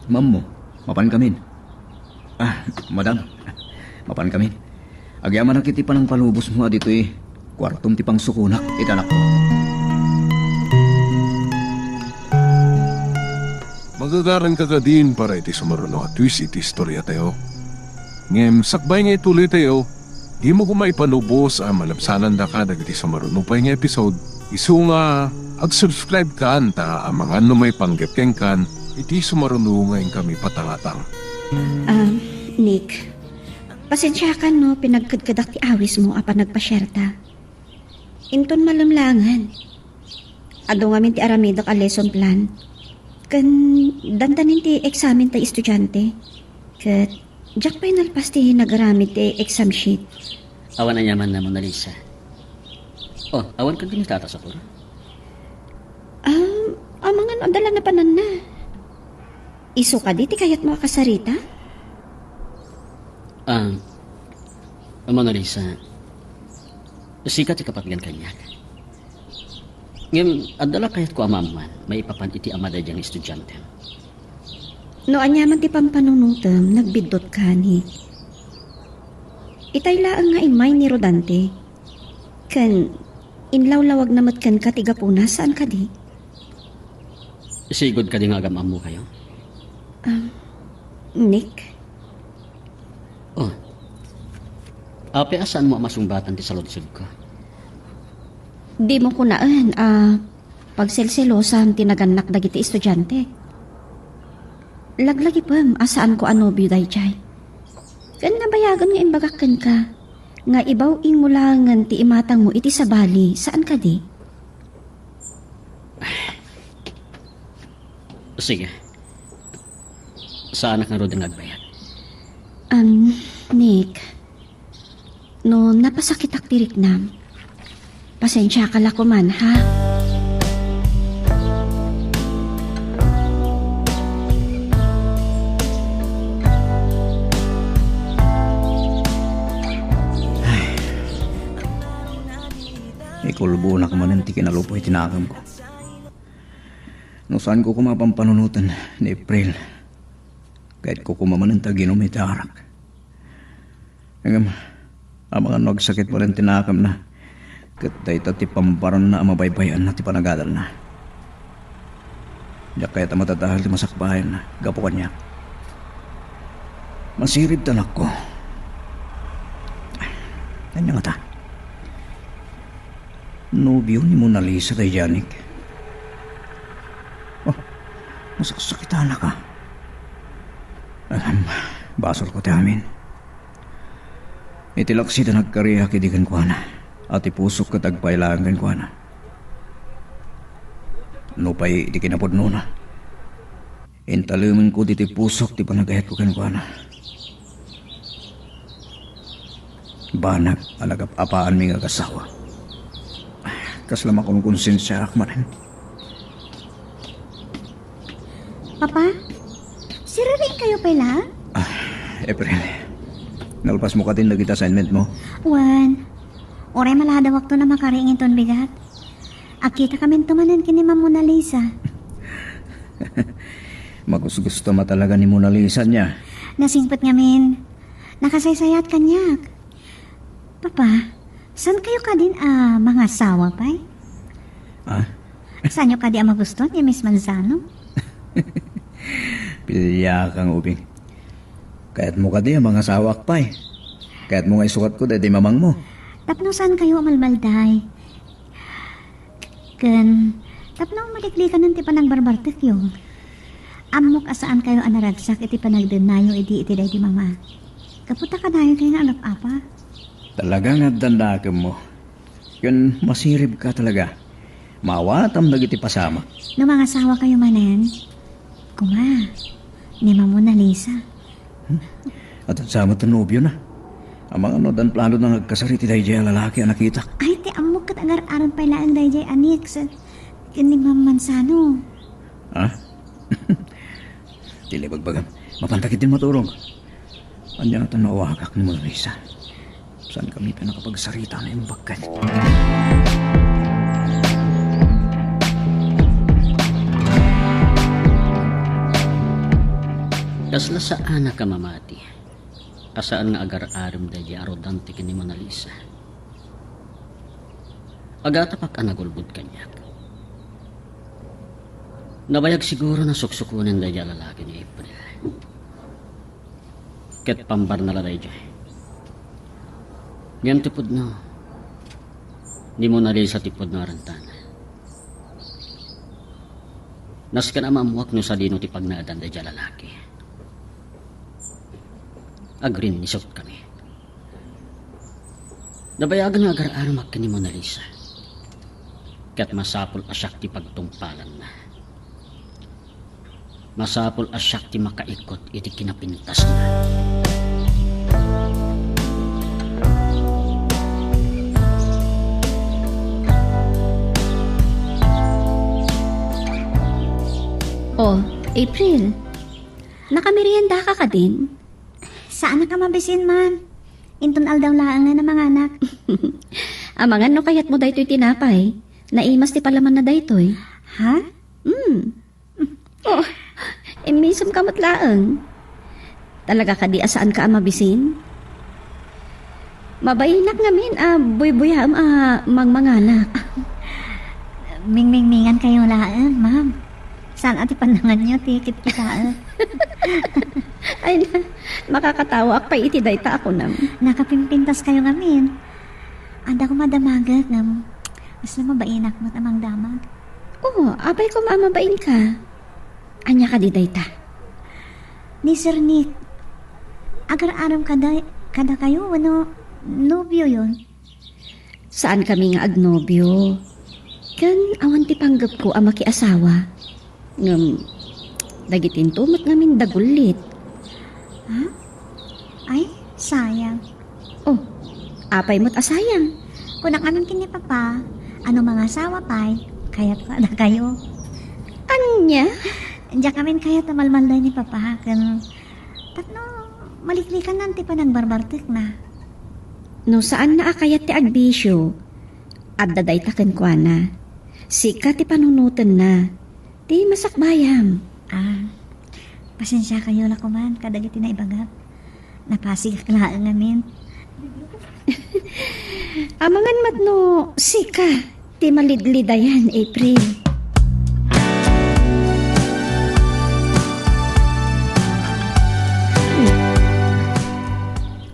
mammo, mapan kamin. Ah, madam, mapan kamin. Agyamanak iti panangpalubosmo a ditoy kuartom ti pangsukonak iti anakko. Magagaranka kadin para iti sumaruno a twist iti istoriatayo. Ngem sakbay nga ituloytayo, dimo koma ipalubos a malabsanandaka dagiti sumaruno pay nga episode, isu nga ag-subscribe kan ta amangan no maipanggep kenkan iti sumaruno nga inkami patangatang. Ah, Nick, pasensiakan no pinagkedkedak ti awismo a panagpasiarta. Inton malem laengen, adu ngamin ti aramidek a lesson plan. Ken dandanin ti eksamen tay estudiante. Ket diak pay nalpas ti nagaramid ti exam sheet. Awan aniamanna, Mona Lisa. Oh, awan kadi ni Tata Sakura? Um, amangan adda la napananna. Isu kadi ti kayatmo a kasarita? Ah, Mona Lisa, sika ti kapatgan kaniak. Ngem, adda la kayatko a maammuan maipapan iti ama daydiay nga estudiantem. No aniaman ti pampanunotem, nagbiddut kani. Itay laeng nga immay ni Rodante. Ken inlawlawagna met kenka ti gapuna, saan kadi? Sigud kadi nga agam-ammokayo? Um, Nick? Oh. Apay a saanmo a masungbatan ti saludsodko? Dimo kunaen a pagselselosam ti nagannak dagiti estudiante. Laglagipem a saanko a nobio daydiay. Ken nabayagen nga imbagak kenka nga ibaw-inmo laengen ti imatangmo iti sabali, saan kadi? Sige. Saanak ngarud nga agbayag. Um, Nick, no napasakitak ti riknam, pasensiaka la koman, ha? Ay. Ikulbonak manen ti kinalupoy ti nakemko. No saanko koma a pampanunoten ni April, kayatko koma manen ti aginum iti arak. Ngem, amangan no agsakit manen ti nakemna, ket dayta ti pambaranna a mabaybay-anna ti panagadalna. Diak kayat a madadael ti masakbayanna gapu kaniak. Masirib ti anakko. Ania ngata? Nobio ni Mona Lisa daydiay, Nick? Oh, masaksakitanaka. Ahem, basolko ti amin. Iti laksi ta nagkariak idi kenkuana, a ti pusok ket agpailaeng kenkuana. Nupay iti kinapudnona, intalemenko ditoy pusok ti panagayatko kenkuana. Banag a nagap-apaanmi nga agasawa. Kasla makonkonsensiaak manen. Papa? Pay lang? Ah, April, nalpas mo kadin dagiti assignment mo? Wen, uray maladawakto a makaring inton bigat. Agkita kami tumanen ken ni Ma'am Mona Lisa. Magusgusto ma talaga ni Mona Lisa niya. Nasingpet ngamin. Nakasaysayaat kaniak. Papa, saan kayo kadin a mangasawa pay? Ah? Saanyo kadi a magustuhan ni Miss Manzano? Piliak, Ubing. Kayatmo kadi a mangasawaak pay? Kayatmo nga isukatko daydi mamangmo? Tapno saan kayo a malmalday? Ken, tapno maliklikanen ti panagbarbartekyo. Ammok a saan kayo a naragsak iti panagdennayo idi iti daydi mama. Gapu ta kanayon kayo nga agap-apa. Talaga nga addan dakemmo. Ken masiribka talaga. Maawatam dagiti pasamak. No mangasawa kayo manen, kuma, ni Ma'am Mona Lisa. Hmm? Addan sa met ti nobiona. Amangan no addan planona nga agkasar iti daydiay a lalaki a nakitak. Ay, ti ammok ket agar-arem pay laeng daydiay a Nix ken ni Ma'am Manzano. Ha? Ti ibagbagam. Mapanta ketdin maturog. Ania ta no awagak ni Mona Lisa? Saan kami pay nakapagsarita a naimbag ken? Kasla saanak a mamati a saan nga agar-arem daydiay a Rodante ken ni Mona Lisa. Agatapak a nagulbod kaniak. Nabayag siguro a suksukonen daydiay a lalaki ni April. Ket pambarna la daydiay. Ngem ti pudno, ni Mona Lisa ti pudno a rentana. Nasken a maammuak no sadino ti pagnaedan daydiay a lalaki. Agrinnisut kami. Nabayagen nga agar-aremak ken ni Mona Lisa. Ket masapul a siak ti pagtungpalanna. Masapul a siak ti makaikut iti kinapintasna. Oh, April. Nakameriendaka kadin? Saanak a mabisin, ma'am. Inton aldaw laeng nga manganak. Amangan no kayatmo daytoy tinapay. Naimas ti palamanna daytoy. Ha? Hmm. Oh, immisem ka met laeng. Talaga kadi a saanka a mabisin? Mabainak ngamin a buybuyaem a mangmanganak. Mingmingmingan kayo laeng, ma'am. Saan a ti pananganyo ti kitkitaek? Ay na, makakatawaak pay iti dayta a kunam. Nakapimpintas kayo ngamin. Adda koma damagek ngem, kasla mabainak met a mangdamag. Oo, apay koma a mabainka. Ania kadi dayta? Ni Sir Nick, agar-arem kada, kada kayo wenno nobioyon? Saan kami nga agnobio. Ken awan ti panggepko a makiasawa. Ngem, dagitinto met ngamin dagullit. Ha? Ay, sayang. Oh, apay met a sayang? Kunak ngamin ken ni Papa, a no mangasawa pay, kayat ko a dakayo. Ania? Diak ngamin kayat a malmalday ni Papa, ken tapno maliklikanan ti panagbarbartekna. No saanna a kayat ti agbisio, adda dayta kenkuana. Sika ti panunotenna. Ti masakbayam. Ah, pasensia kayo la koman kadagiti naibagak. Napasigak laeng ngamin. Amangan met no sika ti malidlidayan, April.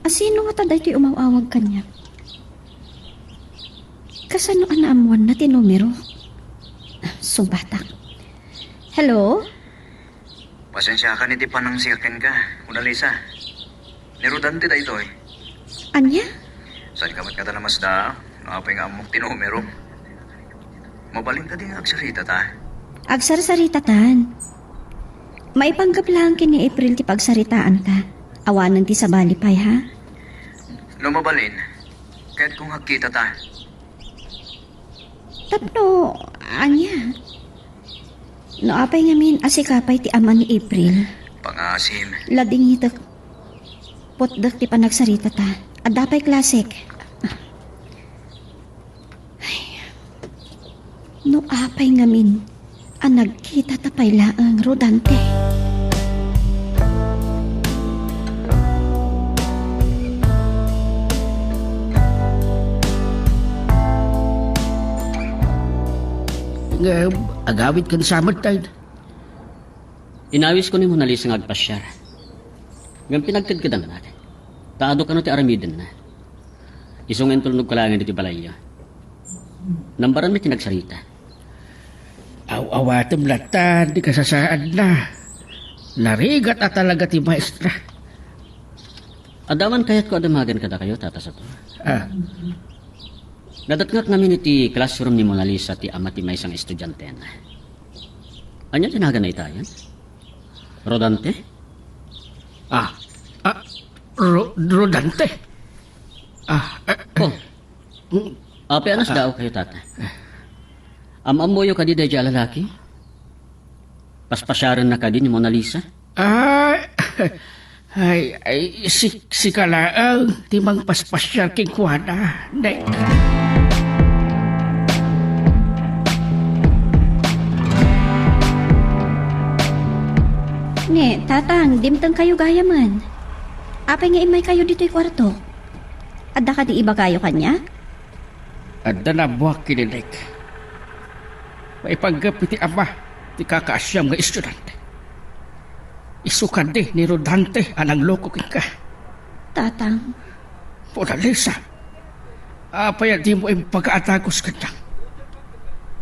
Asino ngata daytoy umaw-awag kaniak? Kasano a naammoanna ti numero? Sungbatak. Hello? Pasensiakan iti panangsiak kenka, Mona Lisa. Ni Rodante daytoy. Ania? Saanka met ngata namasda, no apay nga ammok ti numero? Mabalin kadi nga agsaritata? Agsarsaritatan. Maipanggep laeng ken ni April ti pagsaritaanta. Awanen ti sabali pay, ha? No mabalin, kayatko nga agkitata. Tapno, ania? No apay ngamin a sika pay ti ama ni April? Pangaasim. Ladingitek. Putdek ti panagsaritata. Adda pay klasek. Ay, no apay ngamin a nagkitata pay laeng, Rodante. Ngem, agawid ken samed tayo. Inawisko ni Mona Lisa nga agpasiar. Ngem pinagkedkedannak. Ta adu kano ti aramidenna. Isu nga intulnogko laengen iti balayyo. Nambaranmi ti nagsarita. Aw-awatem latta ti kasasaadna. Narigat a talaga ti maestra. Adda man kayatko a damagen kadakayo, Tata Sator. Ah. Nadatngak ngamin iti classroom ni Mona Lisa ti ama ti maysa nga estudiantena. Ania ti naganna itayen? Rodante? Ah, ah, Ro-, Rodante? Ah, eh, Oh, mm, apay a nasdaaw kayo, Tata? Am-ammoyo kadi daydiay a lalaki? Paspasiarenna kadi ni Mona Lisa? Ah, ay, ay, si, sika laeng ti mangpaspasiar kenkuana, Nick. Ne, Tatang, dimteng kayo gayamen. Apay nga immay kayo ditoy kuarto? Adda kadi ibagayo kaniak? Adda naammoak ken ni Nick. Maipanggep iti ama ti kakaasiam nga estudiante. Isu kadi ni Rodante a nangloko kenka. Tatang. Mona Lisa, apay a dimo impaga a dagus kaniak?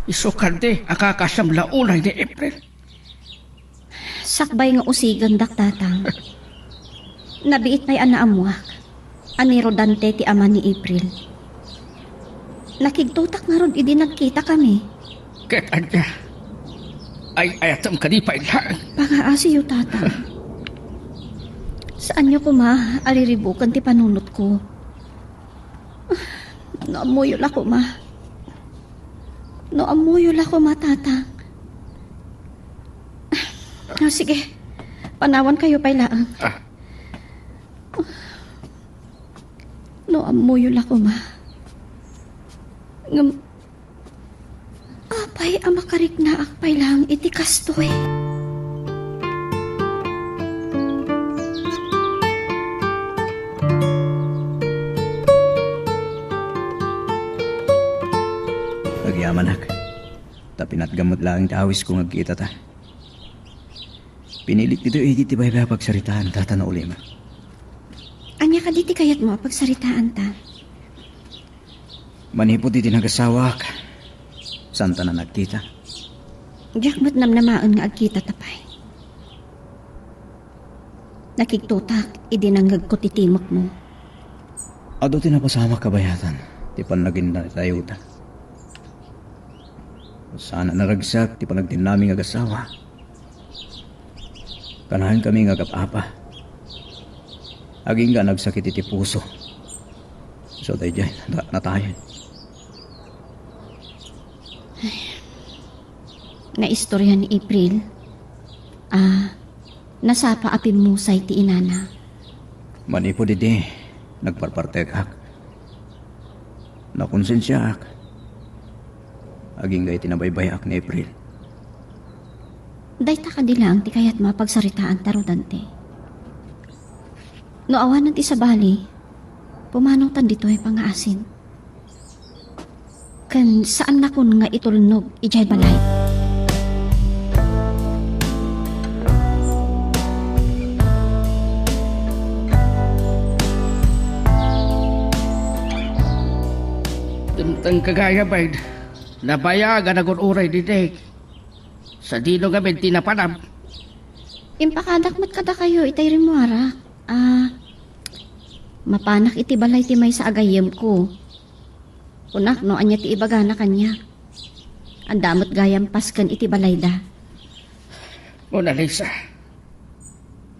Isu kadi a kakaasiam la unay ni April. Sakbay nga usigendak, Tatang. Nabiit pay a naammoak a ni Rodante ti ama ni April. Nakigtotak ngarud idi nagkitakami. Ket ania? Ay-ayatem kadi pay laeng? Pangaasiyo, Tatang. Saanyo koma a riribuken ti panunotko. No ammoyo la koma. No ammoyo la koma, Tatang. Ah, sige. Panawan kayo pay laeng. Ah. No ammoyo la koma. Ngem, apay a makariknaak pay laeng iti kastoy? Agyamanak, ta pinatgam met laeng ti awisko nga agkitata. Pinilik ditoy idi ti baybay a pagsaritaan, Tata, no ulim. Ania kadi ti kayatmo a pagsaritaanta? Manipud iti nagasawaak, saanta a nagkita. Diak met namnamaen nga agkitata pay. Nakigtotak idi nangngegko ti timekmo. Adu ti napasamak kabayatan ti pannagindatayo ta. Saan a naragsak ti panagtinnami nga agasawa. Kanayon kami nga agap-apa. Agingga a nagsakit iti puso. So, daydiay, nata-, natayen. Nga istorya ni April, a nasapa a pimmusay ti inana. Manipud idi, nagparpartekak. Nakonsensiaak. Agingga iti nabaybayaak ni April. Dayta kadi laeng ti kayatmo a pagsaritaanta, Rodante? No awanen ti sabali, pumanawtan ditoy pangaasim. Ken saannakon nga itulnog idiay balay. Dimteng ka gayam, Bide. Nabayag a nagur-uray ni Nick. Sadino ngamin ti napanam? Impakadak met kadakayo itay rimmuarak. Ah, mapanak iti balay ti maysa a gayyemko. Kunak no ania ti ibagana kaniak. Adda met gayam pasken iti balayda. Mona Lisa,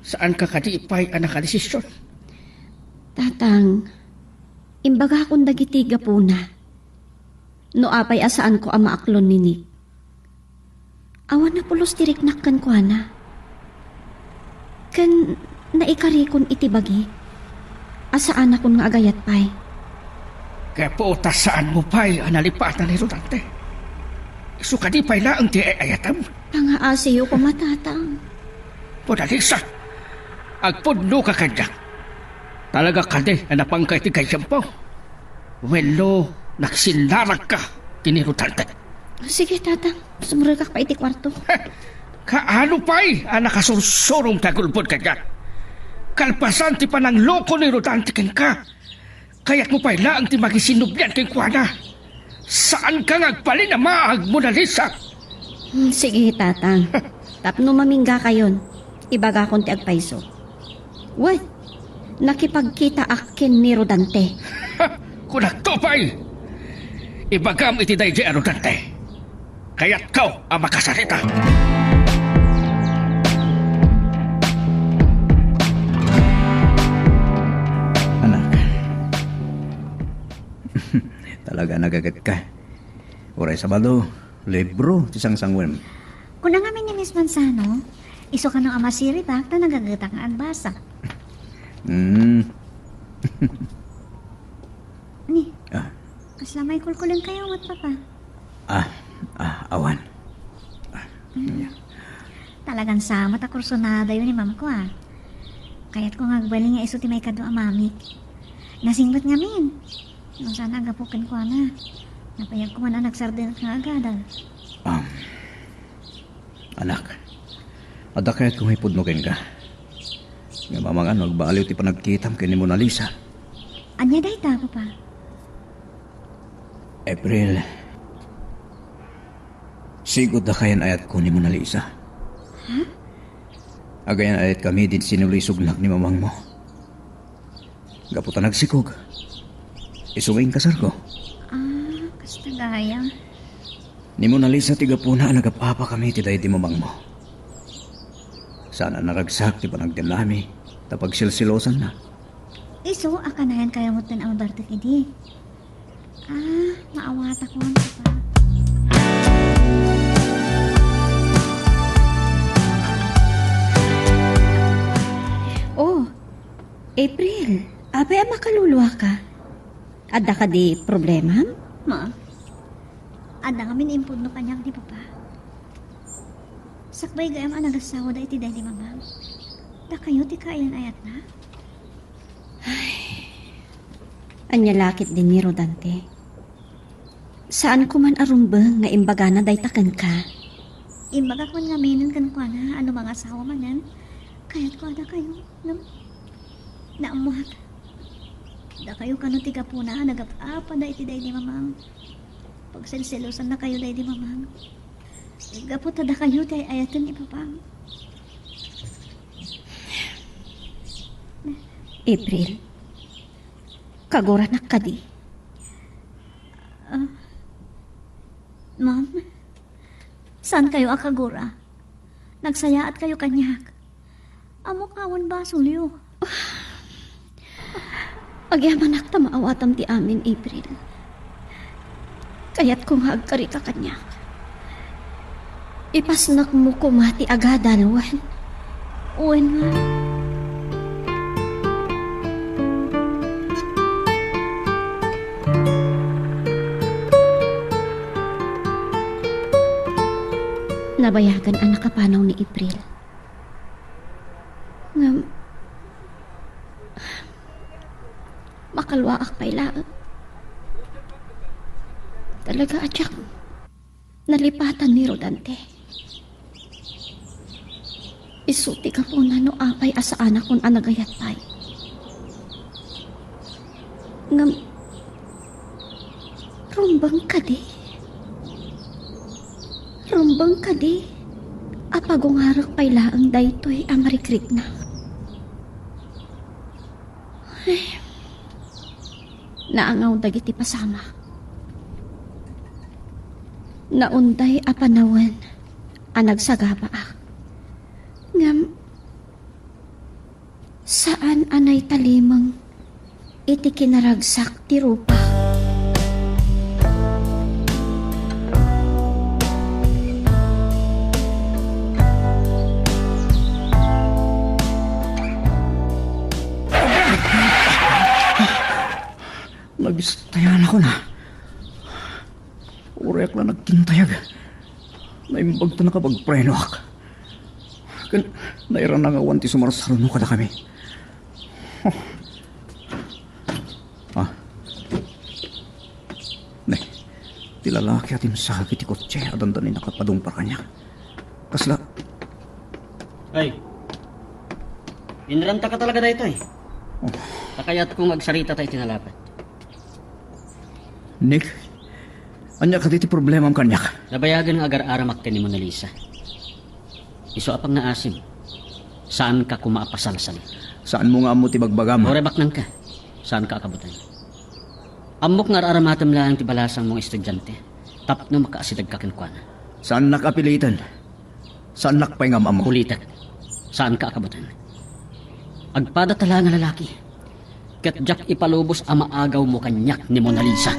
saanka kadi pay a nakadesisyon? Tatang, imbagakon dagiti gapuna. No apay a saanko a maaklon ni Nick, awan a pulos ti riknak kenkuana. Ken naikarikon iti bagi a saanakon nga agayat pay. Gapu ta saanmo pay a nalipatan ni Rodante. Isu kadi pay laeng ti ay-ayatem? Pangaasiyo koma, Tatang. Mona Lisa, agpudnoka kaniak. Talaga kadi a napanka iti gayyemko? Wenno nagsinnaragka ken ni Rodante? Sige, Tatang. Sumrekak pay iti kuarto. Kaano pay a nakasursurom ti agulbod kaniak? Kalpasan ti panangloko ni Rodante kenka, kayatmo pay laeng ti makisinnublian kenkuana. Saanka nga agbalin a maag, Mona Lisa? Hmm, sige, Tatang. Tapno maminggakayon, ibagakon ti agpayso. Wen, nakipagkitaak ken ni Rodante. Kunakto pay! Ibagam iti daydiay a Rodante. Kayatko a makasarita. Anak, talaga nagagatka. Uray Sabado, libro ti sangsanguem. Kuna ngamin ni Miss Manzano, isu kano a masiribak ta nagagetak nga agbasa. Mm. Ni, Ah. kasla may kulkuleng kayo, Papa? Ah, ah, awan. Ah, Mm. yeah. Talagan sama ta kursunadayo ni Mamko, ah. Kayatko nga agbalin nga isu ti maikadua a mamik. Nasingpet ngamin. No saan a gapu kenkuana. Napayagko man a nagsardeng nga agadal. Um, anak, adda kayatko nga ipudno kenka. Nga mamangano agbaliw ti panagkitam ken ni Mona Lisa. Ania dayta, Papa? April, sigud a kayan-ayatko ni Mona Lisa. Ha? Agayan-ayat kami din sinulisognak ni mamangmo. Gapu ta nagsikog, isu nga inkasarko. Ah, kasta gayam. Ni Mona Lisa ti gapuna a nagap-apa kami ti daydi mamangmo. Saan a naragsak ti panagdemnami ta pagsilsilosanna. Isu a kanayan kayo metten a mabartek idi. Ah, maawatak man, Papa. Oh, April, apay a makaluluaka? Adda kadi problemam? Ma, adda ngamin impudno kaniak ni Papa. Sakbay gayam a nagasawa da iti daydi mamang. Dakayo ti kaayan-ayatna? Ay, ania la ketdi ni Rodante? Saanko man a rumbeng nga imbagana dayta kenka. Imbagak man ngaminen kenkuana a no mangasawa manen, kayatko a dakayo. Ngem, naammoak. Dakayo kano ti gapuna a nagap-apada iti daydi mamang. Pagselselosannakayo daydi mamang. Gapu ta dakayo ti ay-ayaten ni Papang. April, kaguranak kadi? Ah, Ma'am, saan kayo a kagura? Nagsayaat kayo kaniak. Ammok awan basolyo. Agyamanak ta maawatam ti amin, April. Kayatko nga agkarika kaniak. Ipasnekmo koma ti agadal, wen? Wen, ma'am. Nabayagan a nakapanaw ni April. Ngem, makaluaak pay laeng. Talaga a diak nalipatan ni Rodante. Isu ti gapuna no apay a saanakon a nagayat pay. Ngem, rumbeng kadi? Rumbeng kadi a pagungarek pay laeng daytoy a marikriknak? Ay, naangaw dagiti pasamak. Naunday a panawen a nagsagabaak. Ngem, saan a naitalimeng iti kinaragsak ti rupa. Nabistayanakon a. Uray ak la nagkintayag. Naimbag ta nakapagprenoak. Ken nairana nga awan ti sumarsaruno kadakami. Ah. Ne, ti lalaki a timsakit ti kotse a dandani nakapadungpar kaniak. Kasla? Ay. Inrantaka talaga daytoy. Oh. Ta kayatko nga agsarita tayo iti nalapet. Nick, ania kadi ti problemam kaniak? Nabayagen nga agar-aramak ken ni Mona Lisa. Isu a pangngaasim, saanka koma a pasalsalin. Saanmo nga ammo ti bagbagam? Uray baknangka, saanka a kabutan. Ammok nga ar-aramatem laeng ti balasangmo nga estudiante tapno makaasidegka kenkuana. Saannak a piliten. Saannak pay nga am-ammo. Ulitek, saanka a kabutan. Agpadata laeng a lalaki. Ket diak ipalubos a maagawmo kaniak ni Mona Lisa.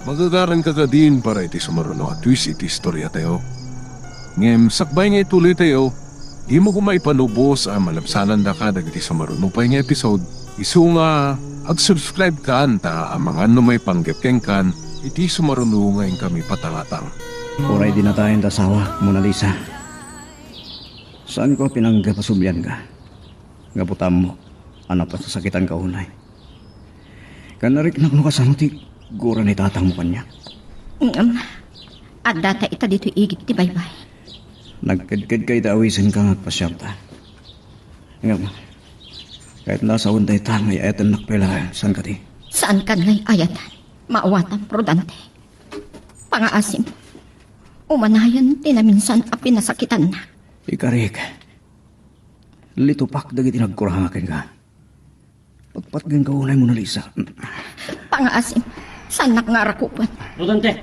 Magagaranka kadin para iti sumaruno a twist iti istoriatayo. Ngem sakbay nga ituloytayo, dimo koma ipalubos a malabsanandaka dagiti sumaruno pay nga episode. Isu nga, ag-subscribe kan ta amangan no maipanggep kenkan iti sumaruno nga inkami patangatang. Uray dinatayen ta asawa, Mona Lisa. Saanko a pinanggep a sublianka. Gapu ta ammok a napasasakitanka unay. Ken nariknak no kasano ti gura ni tatangmo kaniak. Ngem, addata ita ditoy igid ti baybay. Nagkedkedka iti awisenka nga agpasiarta. Ngem, kayatna a sawen dayta nga ay-ayatennak pay laeng, saan kadi? Saankan nga ay-ayatan? Maawatam, Rodante. Pangaasim, umanayon ti naminsan a pinasakitannak. Ikarik, litupak dagiti nagkuranga kenka. Patpatgenka unay, Mona Lisa. Pangaasim, saannak nga arakupen. Rodante,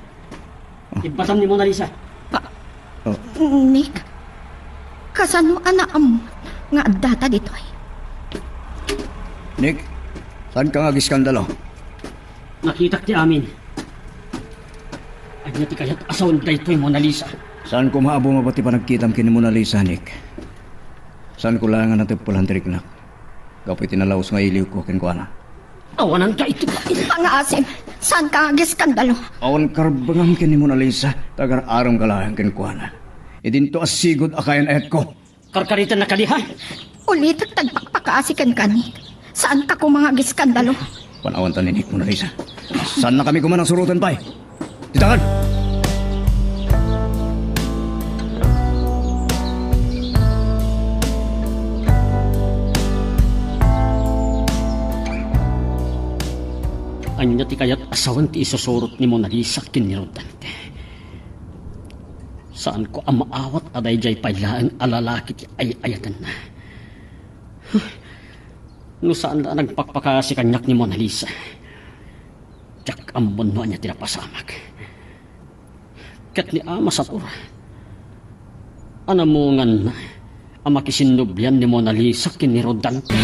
ibbatam ni Mona Lisa. Pa-, Oh. Nick, kasano a naammo nga addata ditoy? Nick, saanka nga agiskandalo? Nakitak ti amin. Ania ti kayat a sawen daytoy, Mona Lisa? Saanko maabungaba ti panagkitam ken ni Mona Lisa, Nick. Saanko laeng a nateppelan ti riknak gapu iti nalaus nga iliwko kenkuana. Awanan daytoy. Pangaasim, saanka nga agiskandalo? Awan karbengam ken ni Mona Lisa, ta agar-aremka laeng kenkuana. Idinto a sigud a kayan-ayatko. Karkariten na kadi, ha? Ulitek ti agpakpakaasi kenka, Nick. Saanka koma nga agiskandalo? Pan-awantan ni Nick, Mona Lisa. Saannakami koma a suroten pay. Ditan! Ania ti kayat a sawen ti isusurot ni Mona Lisa ken ni Rodante? Saanko a maawat a daydiay pay laeng a lalaki ti ay-ayatenna. No saan la a nagpakpakaasi kaniak ni Mona Lisa, diak ammon no ania ti napasamak. Ket ni Ama Sator, anamunganna a makisinnublian ni Mona Lisa ken ni Rodante.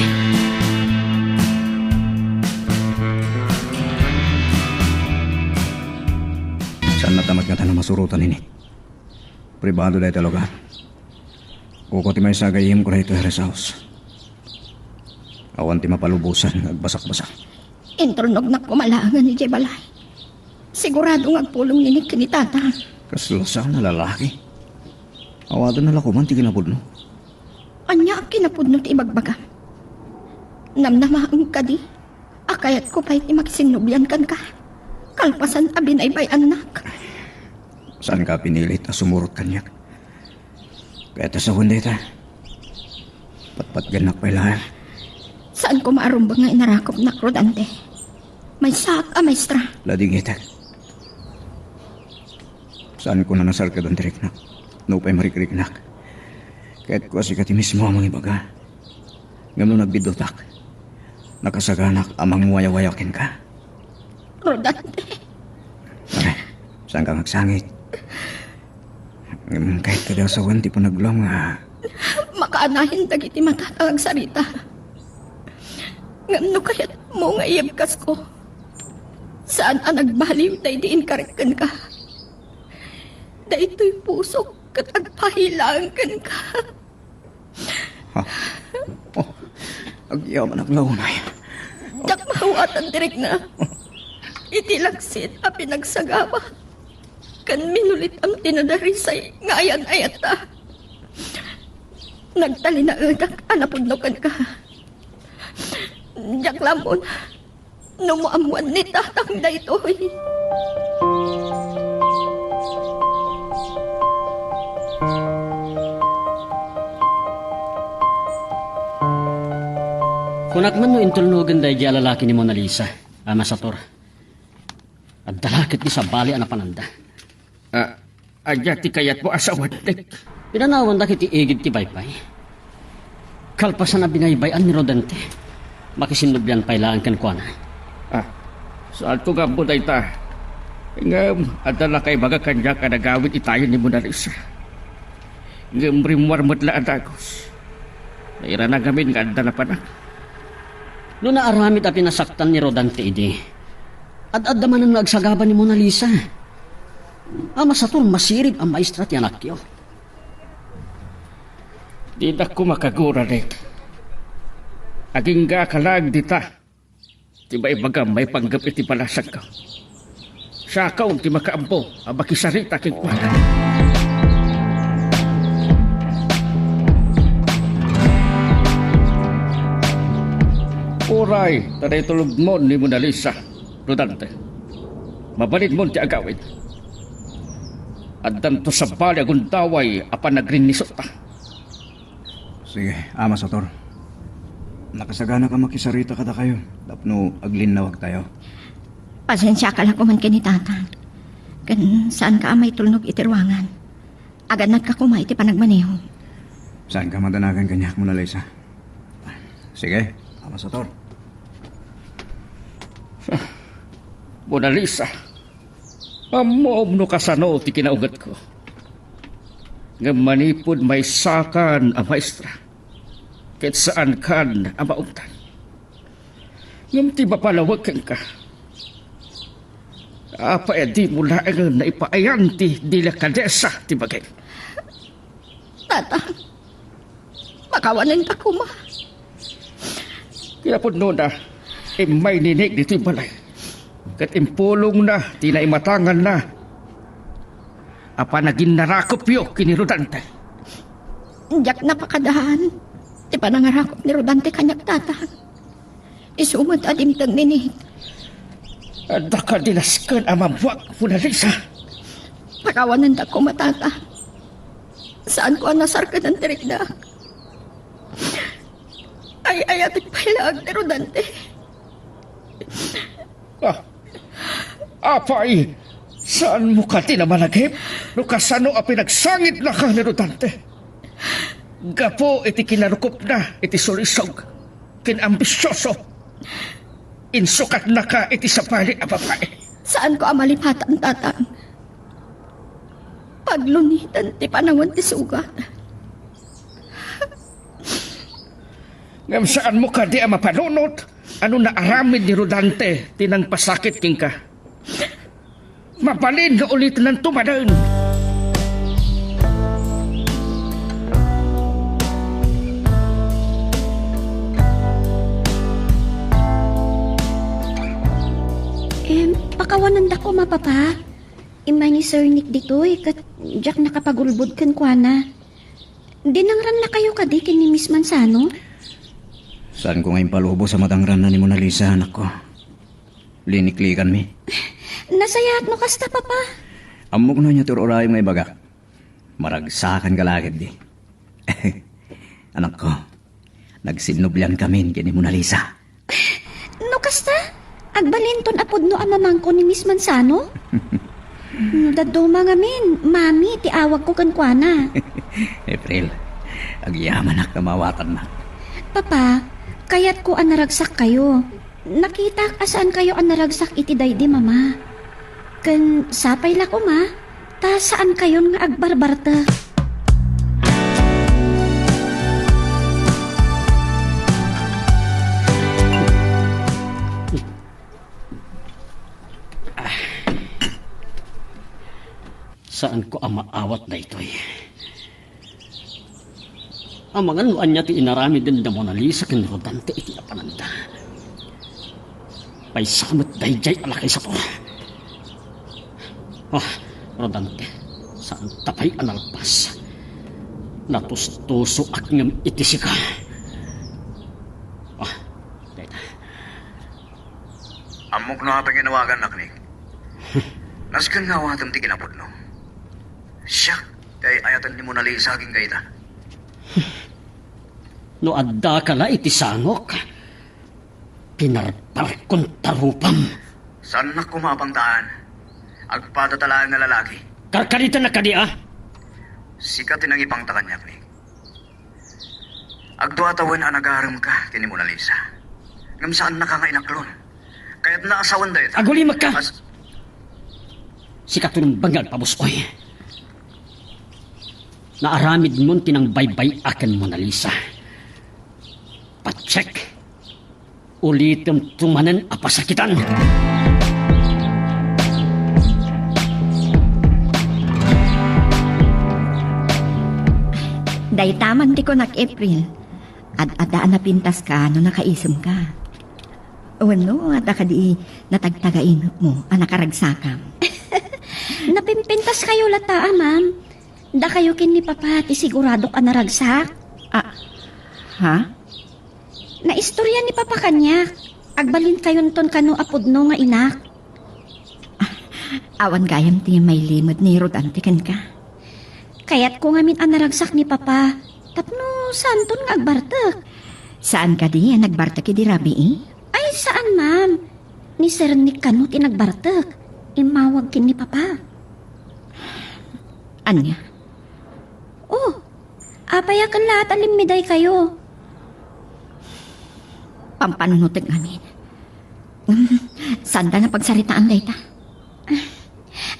Saan natamat nga ta masurotan ini. Pribado dayta lugar. Kuko ti maysa a gayyemko daytoy a rest house. Awan ti mapalubosan nga agbasakbasak. Intulnognak koma laengen idiay balay. Sigurado nga agpulong ni Nick ken ni Tata. Kasla saan a lalaki. Awatenna la koma ti kinapudno. Ania a kinapudno ti ibagbagam? Namnamaem kadi a kayatko pay ti makisinnublian kenka, kalpasan a binaybay-annak? Saanka pinilit a sumurot kaniak. Kayat a sawen dayta. Patpatgennak pay laeng. Saanko maarumbeng nga inarakupnak, Rodante. Maysaak a maestra. Ladingitek. Saanko a nasarkadan ti riknak. Nupay marikriknak, kayatko a sika ti mismo a mangibaga. Ngem no nagbiddutak, nakasaganak a mangwayawaya kenka. Rodante. Pare, saanka nga agsangit. Ngem kayat kadi a sawen ti panagluam nga... Makaanayon dagiti matata nga agsarita. Ngem no kayatmo nga iyebkasko, saan a nagbaliw daydi inkarek kenka. Daytoy pusok ket agpahilaeng kenka. Ha? Oh. Agyamanak la unay. Diak maawatan ti rikna. Iti laksid a pinagsagaba ken minulitam ti nadarisay nga ayan-ayatta. Nagtalinaedak a napudno kenka. Diak la ammona no maammoan ni tatang daytoy. Kunak man no intulnogen daydi a lalaki ni Mona Lisa, Ama Sator. Adda la ket ti sabali a napananda. Ah, ania ti kayatmo a sawen, Dek? Pinanawandak iti igid ti baybay. Kalpasan a binaybay-an ni Rodante, makisinnublian pay laeng kenkuana. Ah, saanko nga ammo dayta. Ngem adda la kaibaga kaniak a nagawid itayon ni Mona Lisa. Ngem rimmuar met la a dagus. Nairana ngamin nga adda napanak. No naaramid a pinasaktan ni Rodante idi, ad-adda manen nga agsagaba ni Mona Lisa. Ama Sator, masirib a maestra ti anakyo. Dinak koma kagura, Dek. Agingga ka laeng dita. Ti baybagam maipanggep iti balasangko. Siakon ti makaammo a makisarita kenkuana. Uray ta naitulogmon ni Mona Lisa, Rodante, mabalinmon ti agawid. Addanto sabali a gundaway a panagrinnisutta. Sige, Ama Sator. Nakasaganak a makisarita kadakayo tapno aglinnawagtayo. Pasensiaka la koman ken ni Tatang. Ken saanka a maitulnog iti ruangan. Agannadka koma iti panagmaneho. Saanka madanagan kaniak, Mona Lisa. Sige, Ama Sator. Mona Lisa, ammom no kasano ti kinaungetko. Ngem manipud maysakan a maestra, ket saankan a maungtan. Ngem ti mapalawek kenka, apay a dimo laengen naipaayan ti delikadesa ti bagim? Tatang, pakawanenka koma. Kinapudnona, immay ni Nick ditoy balay, ket impulongna ti naimatanganna a panaginnarakupyo ken ni Rodante. Diak napakadaan ti panangarakup ni Rodante kaniak, Tatang. Isu met a dimteng ni Nick. Adda kadi nasken a mammuak, Mona Lisa? Pakawanendak koma, Tatang. Saanko a nasarkedan ti riknak. Ay-ayatek pay laeng ni Rodante. Ah, apay, saanmo kadi a malagip no kasano a pinagsangitnaka ni Rodante? Gapu iti kinarukopna iti sulisog ken ambisioso, insukatnaka iti sabali a babai. Saanko a malipatan, Tatang. Paglunitan ti panawen ti sugat. Ngem saanmo kadi a mapanunot a no naaramid ni Rodante ti nangpasakit kenka, mabalin nga ulitananto manen. Em, pakawanendak koma, Papa. Immay ni Sir Nick ditoy, ket diak nakapagulbod kenkuana. Dinangrannakayo kadi ken ni Miss Manzano? Saanko nga impalubos a madangranna ni Mona Lisa, anakko. Liniklikanmi. Nasayaat no kasta, Papa. Ammok no ania ti ur-urayem nga ibagak. Maragsakanka la ketdi. Anakko, nagsinnubliankamin ken ni Mona Lisa. No kasta, agbalinton a pudno a mamangko ni Miss Manzano? No dadduma ngamin, Mami ti awagko kenkuana. April, agyamanak ta maawatanna. Papa, kayatko a naragsakkayo. Nakitak a saankayo a naragsak iti daydi, Mama. Ken sapay la koma, ta saankayon nga agbarbartek. Saanko a maawat daytoy. Amangan no ania ti inaramiden da Mona Lisa ken Rodante iti napananda. Maysa met daydiay a lakay sator. Ah, Rodante, saanta pay a nalpas. Natustusoak ngem iti sika. Ah, dayta. Ammok no apay nga inawagannak, Nick. Nasken nga awatem ti kinapudno. Siak ti ay-ayaten ni Mona Lisa agingga ita. No addaka la iti sangok, pinarparkon ta rupam. Saannak koma a pangtaan. Agpadata laeng nga lalaki. Karkaritennak kadi a? Sika ti nangipangta kaniak, Nick. Agdua tawen a nagaremka ken ni Mona Lisa. Ngem saannaka nga inaklon. Kayatna a sawen dayta. Agulimekka! As- Sika to nembeng nga agpabus-oy. Naaramidmon ti nangbay-bay-a ken Mona Lisa. Pacheck! Ulitemto manen a pasakitan. Dayta man ti kunak, April. Ad-adda a napintaska no nakaisemka. Wenno, adda kadi natagtagainepmo a nakaragsakam? Napimpintaskayo latta, a, ma'am. Dakayo ken ni Papa ti siguradok a naragsak. Ah, ha? Naistorya ni Papa kaniak. Agbalinkayonton kano a pudno nga inak. Awan gayam ti mailimed ni Rodante kenka. Kayatko ngamin a naragsak ni Papa tapno saanton nga agbartek. Saan kadi a nagbartek idi rabii? Ay, saan, ma'am. Ni Sir Nick kano ti nagbartek. Immawag ken ni Papa. Ania? Oh, apay a ken laat a limmidaykayo? Pampanunotek ngamin. Hmm, saanda nga pagsaritaan dayta.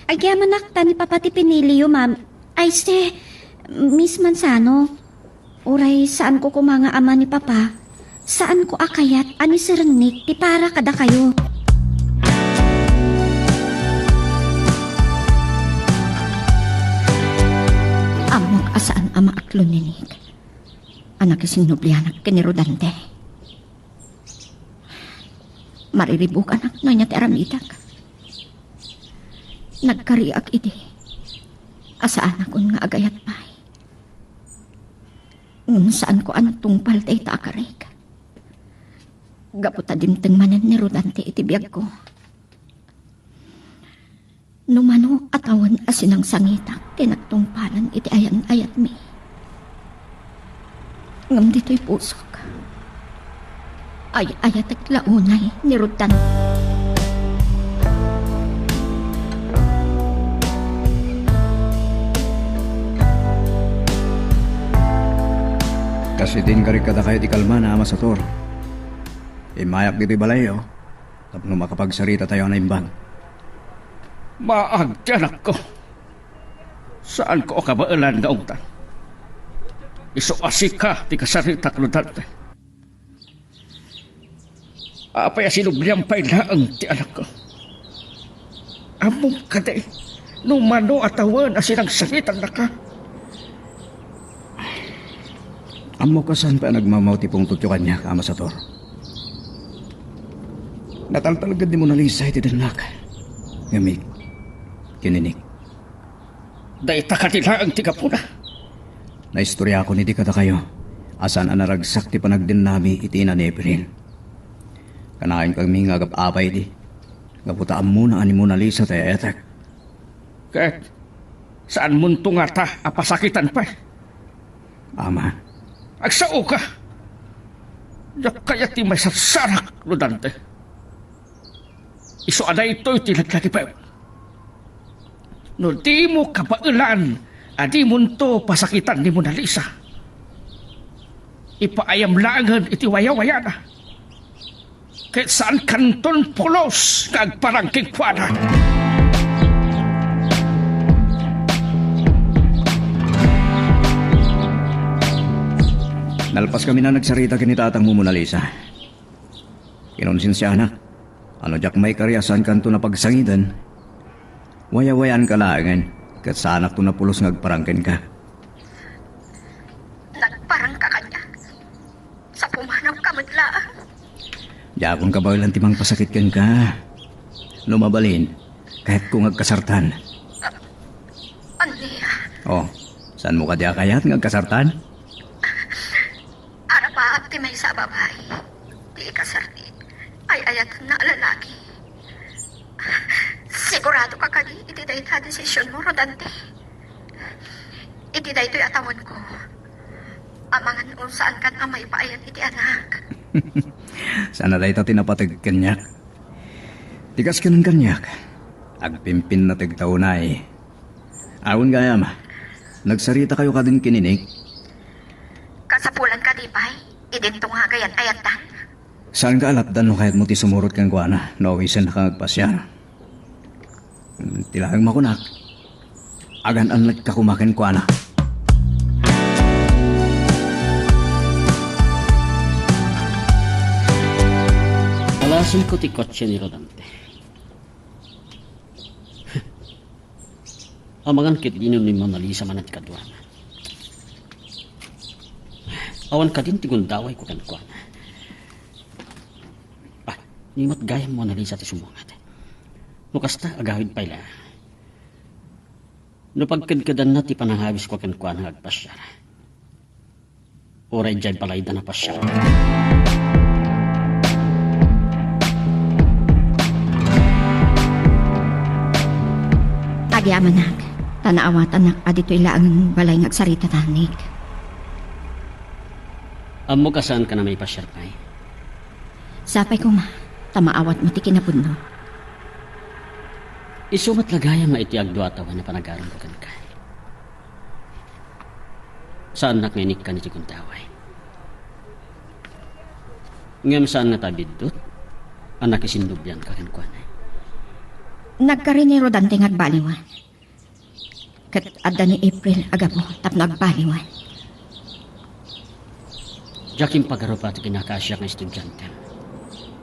Agyamanak ta ni Papa ti piniliyo, ma'am. Ay, se, Miss Manzano. Uray saanko koma nga ama ni Papa, saanko a kayat a ni Sir Nick ti para kadakayo. Ammok a saan a maaklon ni Nick a nakisinnublianak ken ni Rodante. Mariribukanak no ania ti aramidek. Nagkariak idi a saanakon nga agayat pay. Ngem saanko a natungpal dayta a karik. Gapu ta dimteng manen ni Rodante iti biagko. No mano a tawen a sinangsangitak ti nagtungpalan iti ayan-ayatmi. Ngem ditoy pusok, ay-ayatek la unay ni Rodante. Kas iti inkarik kadakayo ti kalmana, Ama Sator. Immayak ditoy balayyo tapno makapagsaritatayo a naimbag. Maag ti anakko. Saanko a kabaelan nga ungtan. Isu a sika ti kasaritak, Rodante. Apay a sinubliam pay laeng ti anakko? Ammom kadi no mano a tawen a sinangsangitannaka? Ammok a saan pay a nagmamao ti pungtotyo kaniak, Ama Sator. Nataltalged ni Mona Lisa iti dennak. Ngem ken ni Nick. Dayta kadi laeng ti gapuna. Naistoriakon idi kadakayo a saan a naragsak ti panagdennami iti ina ni April. Kanayon kami nga agap-apay idi, gapu ta ammona a ni Mona Lisa ti ay-ayatek. Ket saanmonto ngata a pasakitan pay? Ama. Agsaoka! Diak kayat ti maisarsarak, Rodante. Isu a daytoy ti laglagipem. No dimo kabaelan a dimonto pasakitan ni Mona Lisa, ipaayam laengen iti wayawayana. Ket saankanton pulos nga agparang kenkuana. Nalpaskami a nagsarita ken ni tatangmo, Mona Lisa. Kinonsensianak a no diak maikari a saankanto a pagsangiten, wayawayaanka laengen, ket saanakto a pulos nga agparang kenka. Nagparangka Nagkamutla. Diakon kabaelan ti mangpasakit kenka. No mabalin, kayatko nga agkasartan. Ania? Oh, saanmo kadi a kayat nga agkasartan? Arapaap ti maysa a babai ti ikasarmi. Ay-ayatenna a lalaki. Sigurado ka kadi iti dayta a desisionmo, Rodante? Iti daytoy a tawenko, amangan no saankan a maipaayat iti anak. Saan a dayta ti napateg kaniak. Ti kas ken kaniak, agpimpinnategta unay. Awan gayam, nagsaritakayo kadin ken Inek? Kasapulan kadi pay, idinto nga agayan-ayattan. Saanka a lapdan no kayatmo ti sumurot kenkuana no awisennaka nga agpasiar. Ti laeng makunak, agan-annadka koma kenkuana. Alasenko ti kotse ni Rodante. Amangan ket dino ni Mona Lisa manen ti kaduana. Awan kadin ti gundawayko kenkuana. Ah, ni met gayam Mona Lisa ti sumungad. No kasta, agawid pay la. No pagkedkedanna ti panangawisko kenkuana nga agpasiar. Uray idiay balayda napasiar. Agyamanak, ta naawatannak a ditoy laeng balay nga agsarita tanik. Ammok a saanka a maipasiar pay. Sapay koma, ta maawatmo ti kinapudno. Isu met la gayam nga iti agdua a tawen a panagaremko kenka. Saannak nga inikkan iti gundaway. Ngem saan ngata a biddut a nakisinnobiangka kenkuana. Nagkari ni Rodante nga agbaliwan. Ket adda ni April a gapu tapno agbaliwan. Diak impagarup ti kinakaasiak nga estudiantem.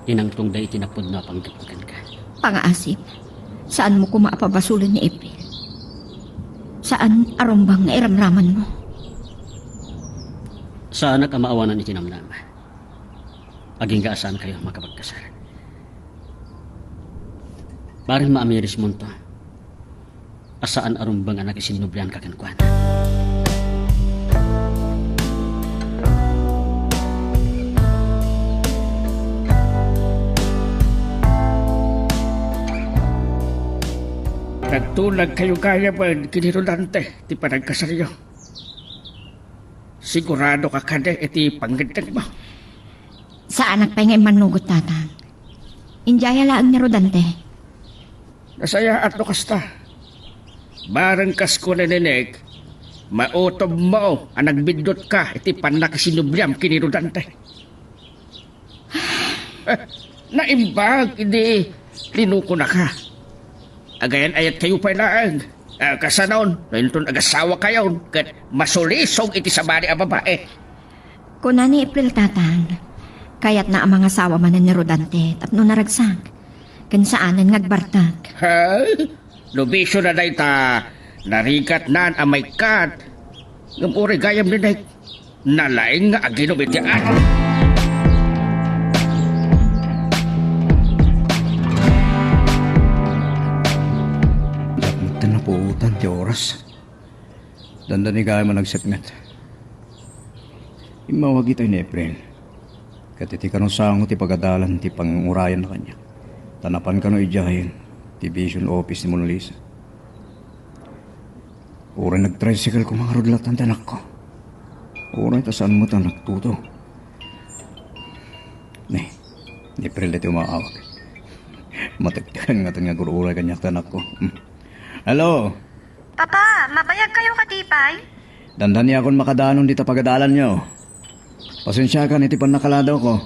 Inangtongda iti napudno a panggepko kenka. Pangaasip, saanmo koma a pabasolen ni April. Saan a rumbeng nga iramramanmo. Saanak a maawanan iti namnama. Agingga a saankayo makapagkasar. Bareng maamirismonto a saan a rumbeng a nakisinnobiangka kenkuana. Nagtulagkayo gayam ken ni Rodante ti panagkasaryo. Siguradoka kadi iti pangngeddengmo? Saanak pay nga immannugot, Tatang. Idiay laeng ni Rodante. Nasayaat no kasta. Bareng kas kuna ni Inek, mautobmo a nagbiddutka iti pannakisinobiam ken ni Rodante. Eh, naimbag idi linukonaka. Agayan-ayatkayo pay laeng. Ah, kasanon, no inton agasawakayon, ket masulisog iti sabali a babai. Kuna ni April, Tatang, kayatna a mangasawa manen ni Rodante tapno naragsak, ken saanen nga agbartek. Ha? No bisio na dayta, narigatnan a maikkat. Ngem uray gayam ni Inek, nalaing nga aginom iti arak. Diak met napuotan ti oras. Dandani gayam a nagsipnget. Immawag itay ni April. Ket iti kano sango ti pagadalan ti pangurayanna kaniak. Ta napan kano idiay division office ni Mona Lisa. Uray nagtricycle koma ngarud latta ti anakko. Uray ta saan met a nagtudo. Ni, ni April daytoy umaawag. Matektekan ngaten nga agur-uray kaniak ti anakko. Hmm. Hello? Papa, mabayagkayo kadi pay? Dandaniakon makadanon dita pagadalanyo. Pasensiakan iti pannakaladawko.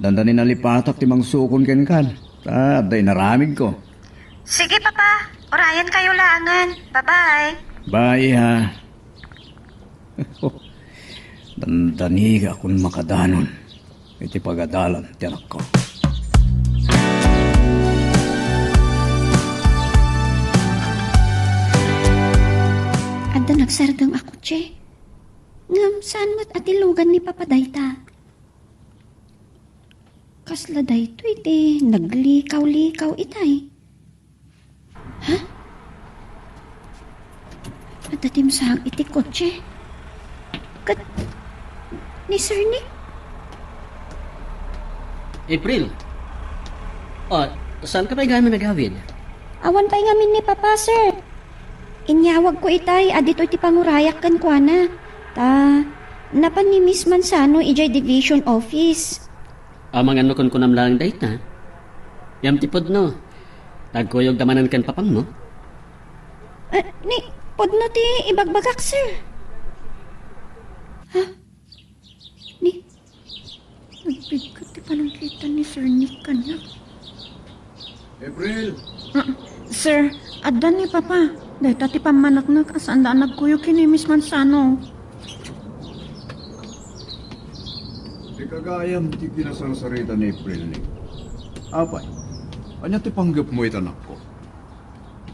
Dandani nalipatak ti mangsukon kenkan. Ta adda inaramidko. Sige, Papa. Urayankayo laengen. Bye-bye. Bye, iha. Dandaniakon makadanon iti pagadalan ti anakko. Adda nagsardeng a kotse. Ngem saan met a tillugan ni Papa dayta. Kasla daytoy ti naglikaw-likaw itay? Ha? Adda dimsang iti kotse? Ket ni Sir Nick? April! Ah, saan ka pay ngamin agawid? Awan pay ngamin ni Papa, sir. Inyawagko itay a ditoy ti pangurayak kenkuana. Ta, napan ni Miss Manzano idiay division office. Amangan no kunkunam laeng dayta. Ngem ti pudno, ta agkuyogda manen ken papangmo? Eh, ni, pudno ti ibagbagak, sir. Ha? Ni, nagpigket ti panangkita ni Sir Nick kaniak. April! Ah, sir, adda ni Papa. Dayta ti pammaneknek a saanda a nagkuyog ken ni Miss Manzano. Ti gagayam ti kinasarsarita ni April ni. Apay, ania ti panggepmo ita, anakko?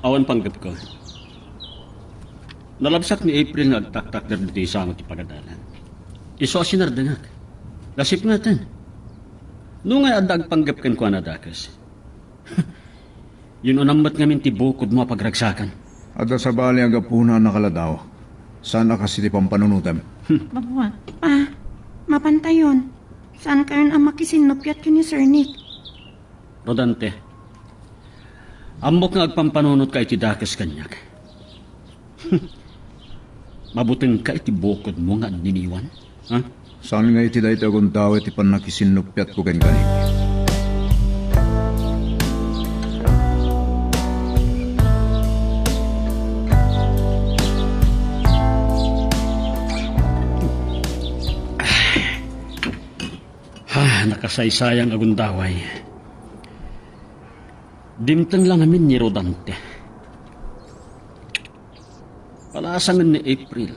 Awan panggepko. Nalabsak ni April nga agtaktakder ditoy sango ti pagadalan. Isu a sinardengak. Nasipngetan. Nungay adda agpanggep kenkuana a dakes. Yun-unam met ngamin ti bukodmo a pagragsakan. Adda sabali a gapuna a nakaladaw. Saan a kas iti pampanunotem? Papa, pa, mapantayon. Saankayon a makisinnupiat ken ni Sir Nick. Rodante, ammok nga agpampanunotka iti dakes kaniak. Mabutengka iti bukodmo nga anniniwan, ha? Saan nga iti daytoy a gundaway ti pannakisinnupiatko kenka, Nick? Ah, nakasaysayang a gundaway. Dimteng la ngamin ni Rodante. Palasangen ni April.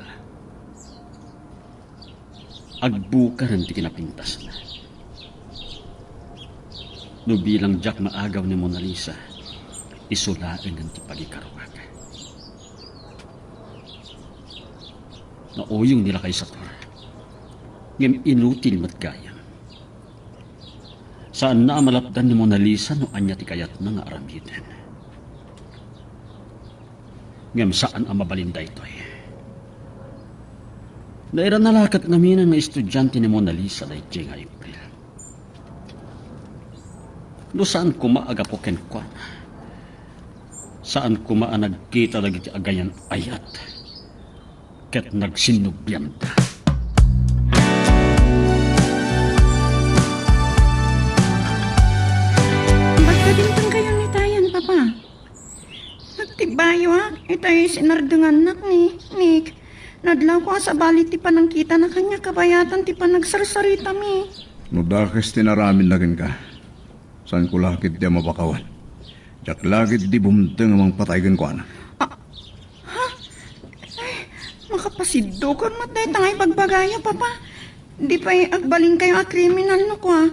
Agbukaren ti kinapintasna. No bilang diak maagaw ni Mona Lisa, isu laengen ti pagikaruak. Nauyong ni lakay Sator. Ngem inutil met gayam. Saanna a malapdan ni Mona Lisa no ania ti kayatna nga aramiden. Ngem saan a mabalin daytoy. Nairana la ket ngaminen nga estudiante ni Mona Lisa daydiay nga April. No saan koma a gapu kenkuana, saan koma a nagkita dagiti agayan-ayat ket nagsinnubianda. Ba't kadimtengkayon ni Tayan, Papa? Nagtibbayoak, itay sinardengannak ni Nick. Nadlawko a sabali ti panangkitana kaniak kabayatan ti panagsarsaritami. No dakes ti naramidna kenka, saanko la ketdi a mapakawan. Diak la ketdi bumteng a mangpatay kenkuana. Ah, ha? Ay, makapasiddukon met dayta nga ibagbagayo, Papa. Di pay agbalinkayo a kriminal no kua.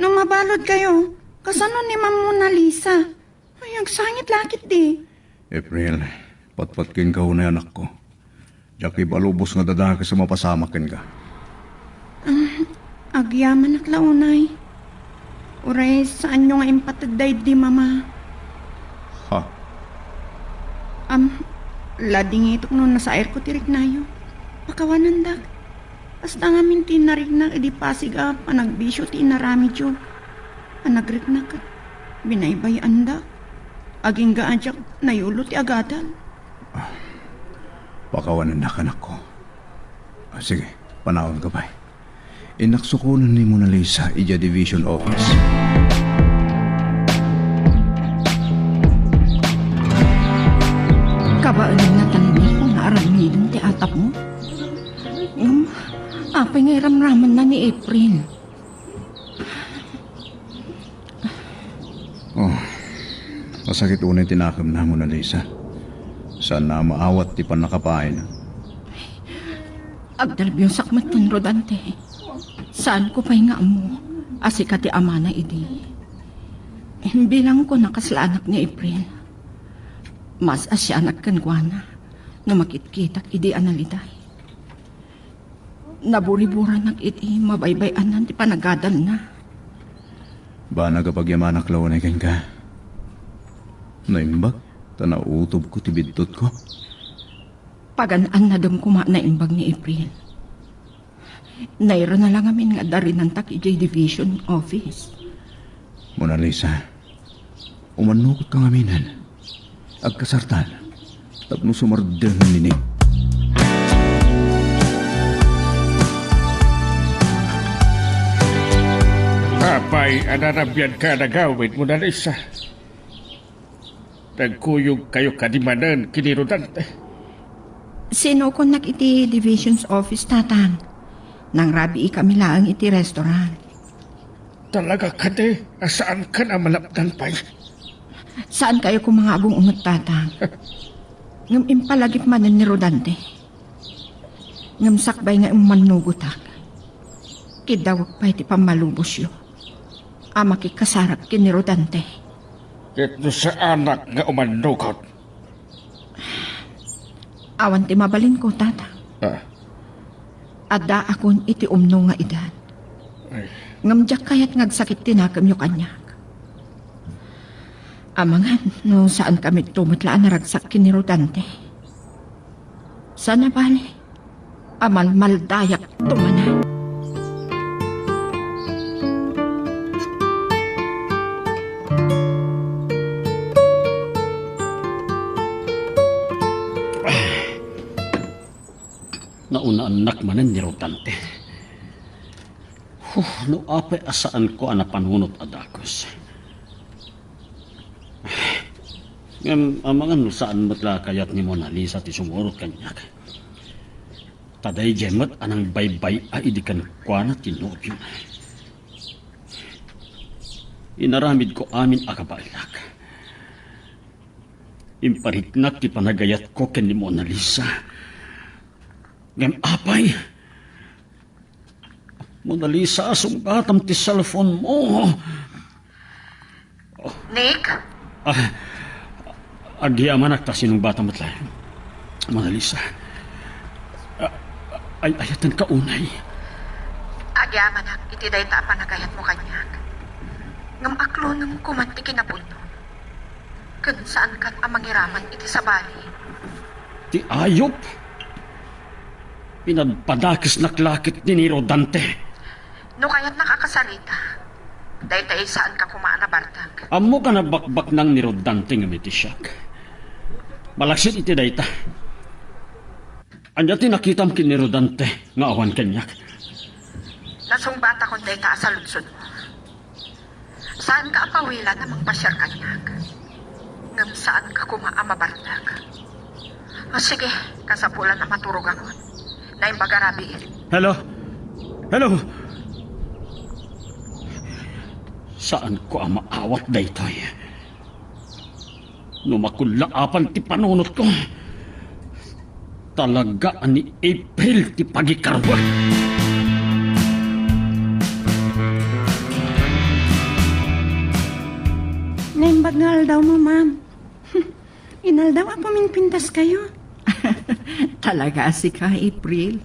No mabaludkayo, kasano ni Ma'am Mona Lisa? Ay, agsangit la ketdi. April, patpat kenka unay, anakko. Diak ibalubos nga dadakes a mapasamak kenka. Ah, agyamanak la unay. Uray saanyo nga impated daydi, Mama. Ha? Am, ladingitok no nasairko ti riknayo. Pakawanandak. Kasta ngamin ti nariknak idi pasig a panagbisio ti inaramidyo. Panagriknak ket binaybay-andak. Agingga a diak nayulo ti agadal. Ah, pakawanannak, anakko. Ah, sige, panawanka pay. Innak sukonen ni Mona Lisa idiay division office. Kabaelanna tanni nga aramiden ti atapmo. Ngem, apay nga iramramenna ni April? Oh, masakit unay ti nakemna, Mona Lisa. Saanna a maawat ti pannakapaayna. Agdarbiusak metten, Rodante. Saanko pay nga ammo a sika ti amana idi. Bilangkona kasla anak ni April. Mas asianak kenkuana no makitkitak idi a naliday. Naburiburanak iti mabaybay-anan ti panagadalna. Banag a pagyamanak la unay kenka. Naimbag, ta nautobko ti biddutko. Pagan-annadem koma naimbag ni April. Nairana la ngamin nga adda rinantak idiay division office. Mona Lisa, umannugotka ngaminen. Agkasartan tapno sumardengen ni Nick. Apay a narabianka a nagawid, Mona Lisa? Nagkuyogkayo kadi manen ken ni Rodante? Sinukonnak iti division's office, Tatang. Nangrabiikami laeng iti restaurant. Talaga kadi a saankan a malapdan pay? Saankayo koma nga agung-unget, Tatang. Ngem impalagip manen ni Rodante. Ngem sakbay nga immannugotak, kiddawek pay ti pammalubosyo a makikasarak ken ni Rodante. Ket no saanak nga umannugot? Awan ti mabalinko, Tata. Ah. Addaakon iti umno nga edad. Ay. Ngem diak kayat nga agsakit ti nakemyo kaniak. Amangan no saankami met la a naragsak ken ni Rodante. Saan a bale a malmaldayakto manen. Naunaannak manen ni Rodante. Huh, no apay a saanko a napanunot a dagus. Ngem amangan no saan met la a kayat ni Mona Lisa ti sumurot kaniak. Ta daydiay met a nangbaybay-a idi kenkuana ti nobiona. Inaramidko amin a kabaelak. Impariknak ti panagayatko ken ni Mona Lisa. Ngem apay? Mona Lisa, sungbatam ti cellphone mo. Nick? Ah, agyamanak ta sinungbatam met laeng. Mona Lisa. Ah, ay, ayatenka unay. Agyamanak iti dayta a panagayatmo kaniak. Ngem aklonem koman ti kinapudno. Ken saankan a mangiraman iti sabali. Ti ayup! Pinadpadakesnak la ket ni Rodante. No kayatnak a kasarita, daytay saanka koma a nabartek. Ammok a nabakbaknang ni Rodante ngem iti siak. Malaksid iti dayta. Ania ti nakitam ken ni Rodante nga awan kaniak? Nasungbatakon dayta a saludsodmo. Saanka a pawilan a mangpasiar kaniak. Ngem saanka koma a mabartek. O sige, kasapulan a maturogakon. Naimbag a rabii. Hello? Hello? Saanko a maawat daytoy. No makullaapan ti panunotko, talaga a ni April ti pagikaruak. Naimbag nga aldawmo, ma'am. Inaldaw a puminpintaskayo. Talaga a sika, April?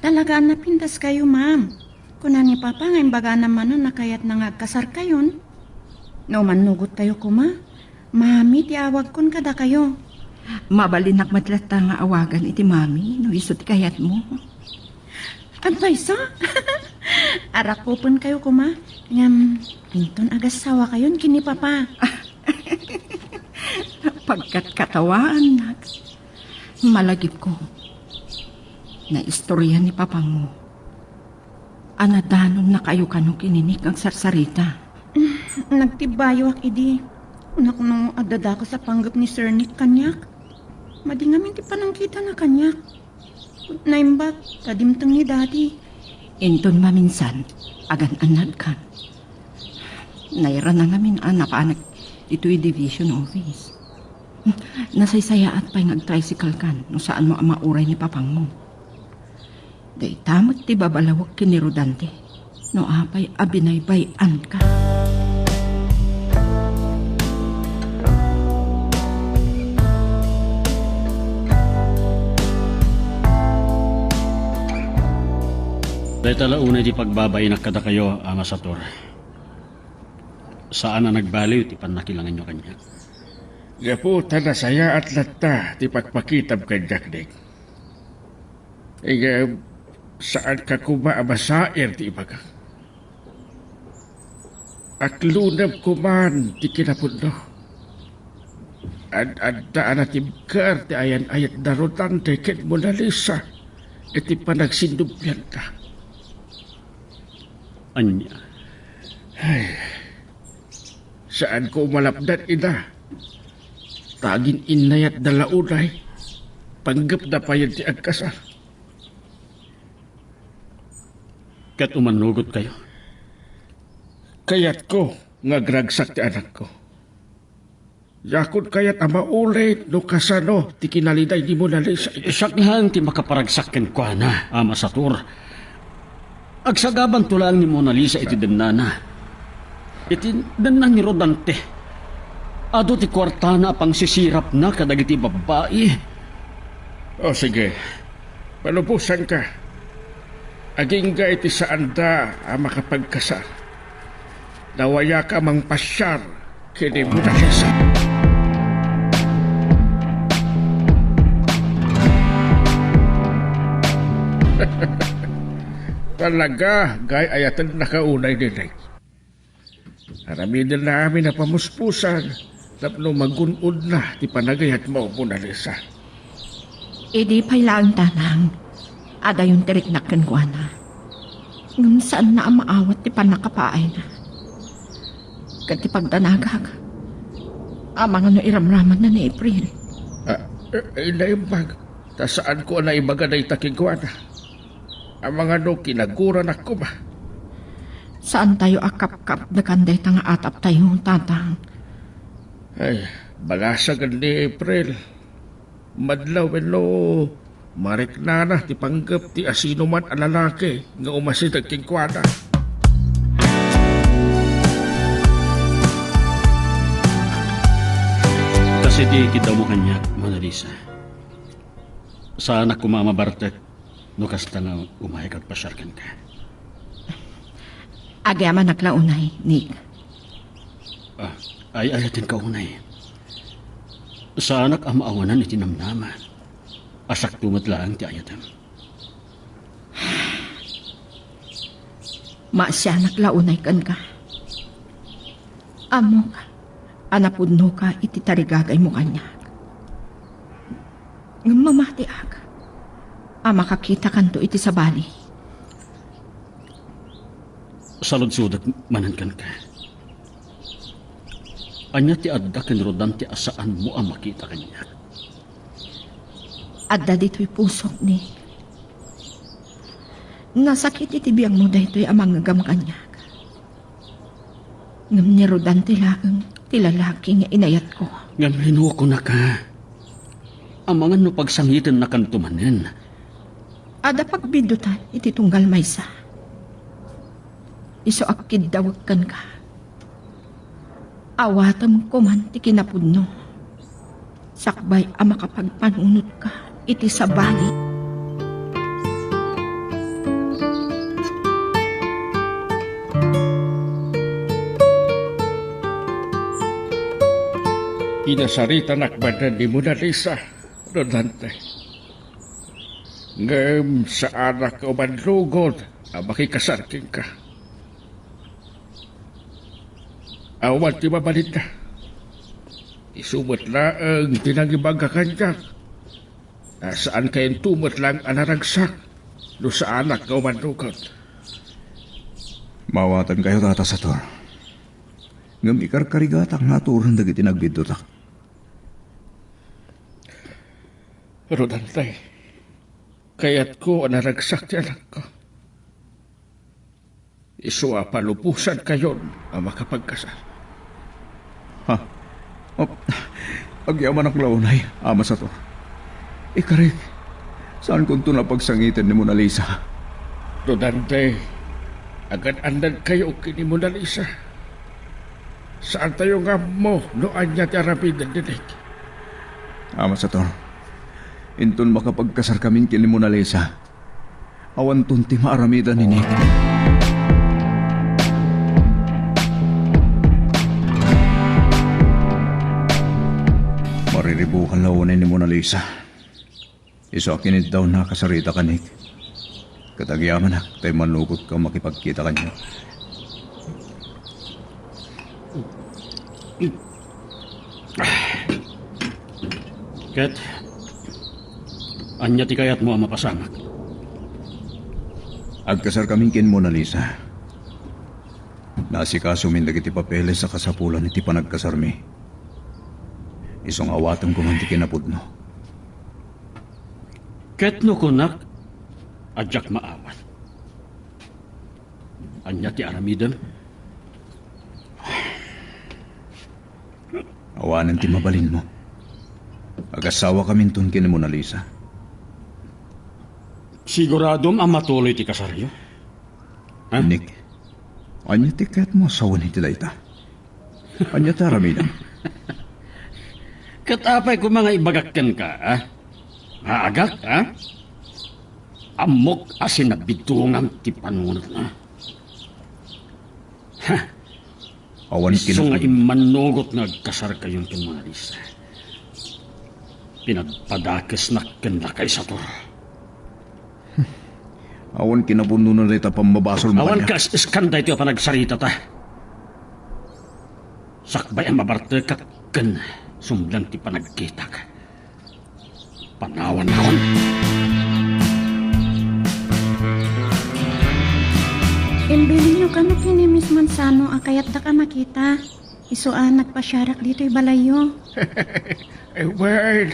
Talaga a napintaskayo, ma'am. Kuna ni Papa nga imbagana manen a kayatna nga agkasarkayon. No mannugottayo koma, Mami ti awagkon kadakayo. Mabalinnak met latta nga awagan iti Mami no isu ti kayatmo. Ania isu? Arakupenkayo koma, ngem inton agassawakayon ken ni Papa. Pagkatkatawaannak. Malagipko, naistorya ni Papangmo a nadanonnakayo kano ken ni Nick agsarsarita. Nagtibbayoak idi. Kunak no adda dakes a panggep ni Sir Nick kaniak. Madi ngamin ti panangkitana kaniak. Naimbag ta dimteng ni Daddy. Inton maminsan, agan-annadkan. Nairana ngamin a napanak itoy division office. Nasaysayaat pay nga agtricycle kan no saanmo a mauray ni Papangmo. Dayta met ti babalawek ken ni Rodante no apay a binaybay-anka. Dayta la unay ti pagbabainak kadakayo, Ama Sator. Saan a nagbaliw ti pannakilanganyo kaniak. Gapu ta nasayaat latta ti pakpakitam kaniak, Nick. Ngem saanka koma a masair ti ibagak. Aklonep koman ti kinapudno. Ad-adda a natibker ti ayan-ayat da Rodante ken Mona Lisa iti panagsindublianta. Ania? Ay, saanko malapdan ida. Ta agin-innayat da la unay, panggepda payen ti agkasar. Ket umannugotkayo? Kayatko nga agragsak ti anakko. Diakon kayat a mauli no kasano ti kinaliday ni Mona Lisa iti... Siak laeng ti makaparagsak kenkuana, Ama Sator. Agsagabanto laeng ni Mona Lisa iti dennana. Iti denna ni Rodante. Adu ti kuartana a pangsisirapna kadagiti babbai. O, sige. Palubosanka. Agingga iti saanda a makapagkasar. Dawayaka mangpasiar ken ni Mona Lisa. Talaga, gay-ayatennaka unay, Nick. Aramidenna amin a pamuspusan tapno magun-odna ti panagayatmo, Mona Lisa. Idi pay laeng, Tatang, adayon ti riknak kenkuana. Ngem saanna a maawat ti pannakapaayna. Ket ti pagdanagak, amangan no iramramanna ni April. Ah, eh, eh, naimbag. Ta saanko a naibaga dayta kenkuana. Amangan no kinaguranak koma. Saantayo a kapkapdekan dayta nga ataptayo, Tatang. Ay, balasagen ni April. Madlaw wenno mariknana ti panggep ti asinoman a lalaki nga umasideg kenkuana. Kas iti ikidawmo kaniak, Mona Lisa. Saanak koma a mabartek no kasta nga umayka agpasiar kenka. Agyamanak la unay, Nick. Ah, ay-ayatenka unay. Saanak a maawanan iti namnama a siakto met laeng ti ayatem. Maasianak la unay kenka. Ammok a napudnoka iti tarigagaymo kaniak. Ngem mamatiak a makakitakanto iti sabali. Saludsodek manen kenka. Ania ti adda ken Rodante a saanmo a makita kaniak? Adda ditoy pusok, Nick. Nasakit iti biangmo daytoy a mangngegam kaniak. Ngem ni Rodante laeng ti lalaki nga inayatko. Ngem linukonaka. Amangan no pagsangitennakanto manen. Adda pagbiddutan iti tunggal maysa. Isu a kiddawek kenka. Awatem koman ti kinapudno. Sakbay a makapagpanunotka iti sabali. Pinasaritanak manen ni Mona Lisa, Rodante. Ngem saanak nga umannugod a makikasar kenka. Awan ti mabalinna. Isu met laeng ti nangibaga kaniak a saankayonto met laeng a naragsak no saanak nga umannugod. Maawatankayo, Tata Sator. Ngem ikarkarigatak nga aturen dagiti nagbiddutak. Rodante, kayatko a naragsak ti anakko. Isu a palubosankayon a makapagkasar. Ha? Oh, agyamanak la unay, Ama Sator. Ikarik, saankonton a pagsangiten ni Mona Lisa. Rodante, agad-annadkayo ken ni Mona Lisa. Saantayo nga ammo no ania ti aramiden ni Nick. Ama Sator, inton makapagkasarkamin ken ni Mona Lisa, awanton ti maaramidan ni Nick. Bukan la unay ni Mona Lisa. Isu a kiniddawna a kasarita kanik. Ket agyamanak ta immanugotka makipagkita kaniak. Ket, ania ti kayatmo a mapasamak? Agkasarkamin ken Mona Lisa. Naasikasomin dagiti papeles a kasapulan iti panagkasarmi. Isu nga awatem koma ti kinapudno. Ket no kunak a diak maawat, ania ti aramidem? Awanen ti mabalinmo. Agasawakaminton ken ni Mona Lisa. Siguradom a matuloy ti kasaryo? Ha? Nick, ania ti kayatmo a sawen iti dayta? Ania ti aramidem? Ket apay koma nga ibagak kenka, a? Maagak, a? Ammok a sinabidongam ti panunotna. Ha? Awan isu nga kinapud- immanugot nga agkasarkayon ken Mona Lisa. Pinagpadakesnak ken lakay Sator. Awan kinapudnona dayta pammabasol. Awan kas-iskan daytoy a panagsaritata. Sakbay a mabartekak ken sumlang ti panagkitak. Panawannakon. Imbilinyo kano ken ni Miss Manzano a kayatdak a makita. Isu a nagpasiarak ditoy balayyo. Eh, well,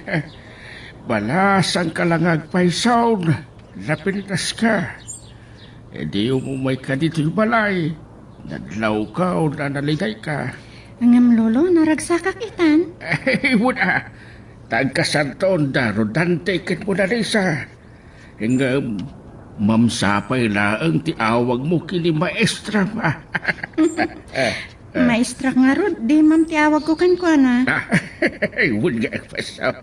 balasangka la nga agpaysaw. Napintaska. Idi umumayka ditoy balay, nadlawka o nanalidayka. Ngem, Lolo, naragsakak itan. Ay, wala. Tagkasanto da Rodante ken Mona Lisa. Ngem, mamsapay laeng ti awagmo ken ni maestra. Maestra ngarud, di mam ti awagko kenkuana. Ay, wala nga agpaysaw.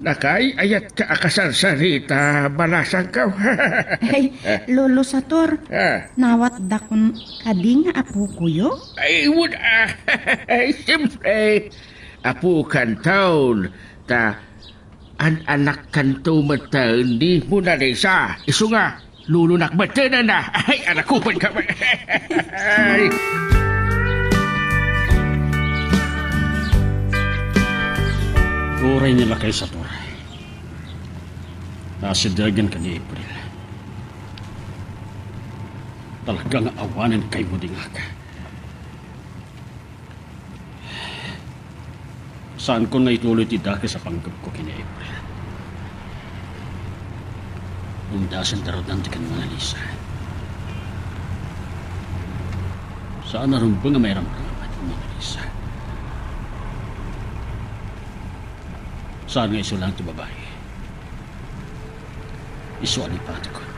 Nakaay-ayatka a kasarsarita, balasangko. Ay, Lolo Sator, ah, nawatdakon kadi nga apokoyo? Ay, wala. Ay, siyempre. Apokanto, ta an-anakkanto met ni Mona Lisa. Isu nga, lolonak met. Ay, anakupan ka met. Ay. Uray ni lakay Sator, nasidagan ka ni April. Talaga nga awanen kaymudingak. Saanko nga ituloy ti dakes a panggepko ken ni April. Undasen ti Rodante ken Mona Lisa. Saan a rumbeng a mairamramat ni Mona Lisa. Saan nga isu laeng ti babai. Isu a lipatekon.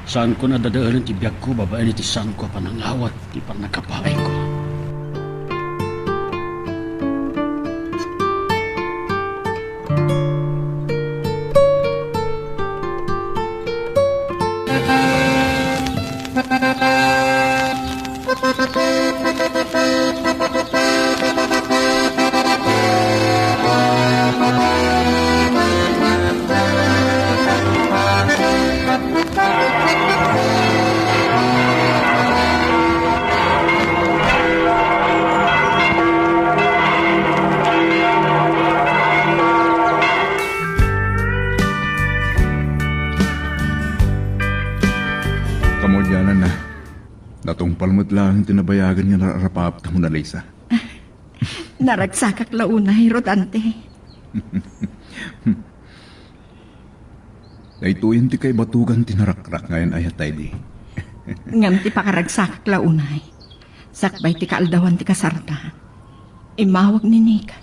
Saanko a dadaelen ti biagko babaen iti saanko a panangawat ti pannakapaayko. Kamudiananna, natungpal met laeng ti nabayagen nga nararapapta, Mona Lisa. Naragsakak la unay, Rodante. Daytoyen ti kaibatugan ti narakrak nga ayan-ayat, Taydi. Ngem ti pakaragsakak la unay, sakbay ti kaaldawan ti kasarta, immawag ni Nick,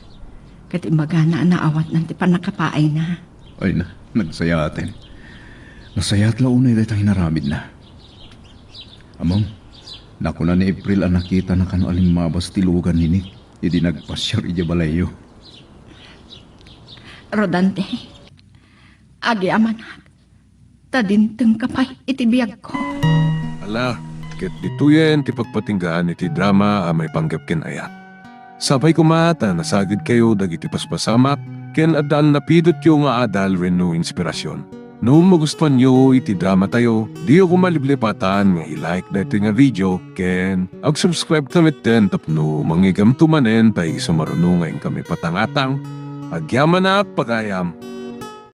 ket imbagana a naawatnan ti pannakapaayna. Ay na, nagsayaaten. Nasayaat la unay dayta inaramidna. Ammom, nakuna ni April a nakitana kano a limmabas ti lugan ni Nick idi nagpasiar idiay balayyo. Rodante, agyamanak, ta dimtengka pay iti biagko. Ala, ket ditoyen ti pagpatinggaan iti drama a maipanggep ken ayat. Sapay koma ta nasagidkayo dagiti paspasamak ken adda a napidotyo nga adal wenno inspirasyon. No magustuanyo iti dramatayo, diyo koma liplipatan nga i-like daytoy nga video ken ag-subscribe ta metten tapno mangigamto manen ta isu maruno nga inkami patangatang. Agyamanak pagayam!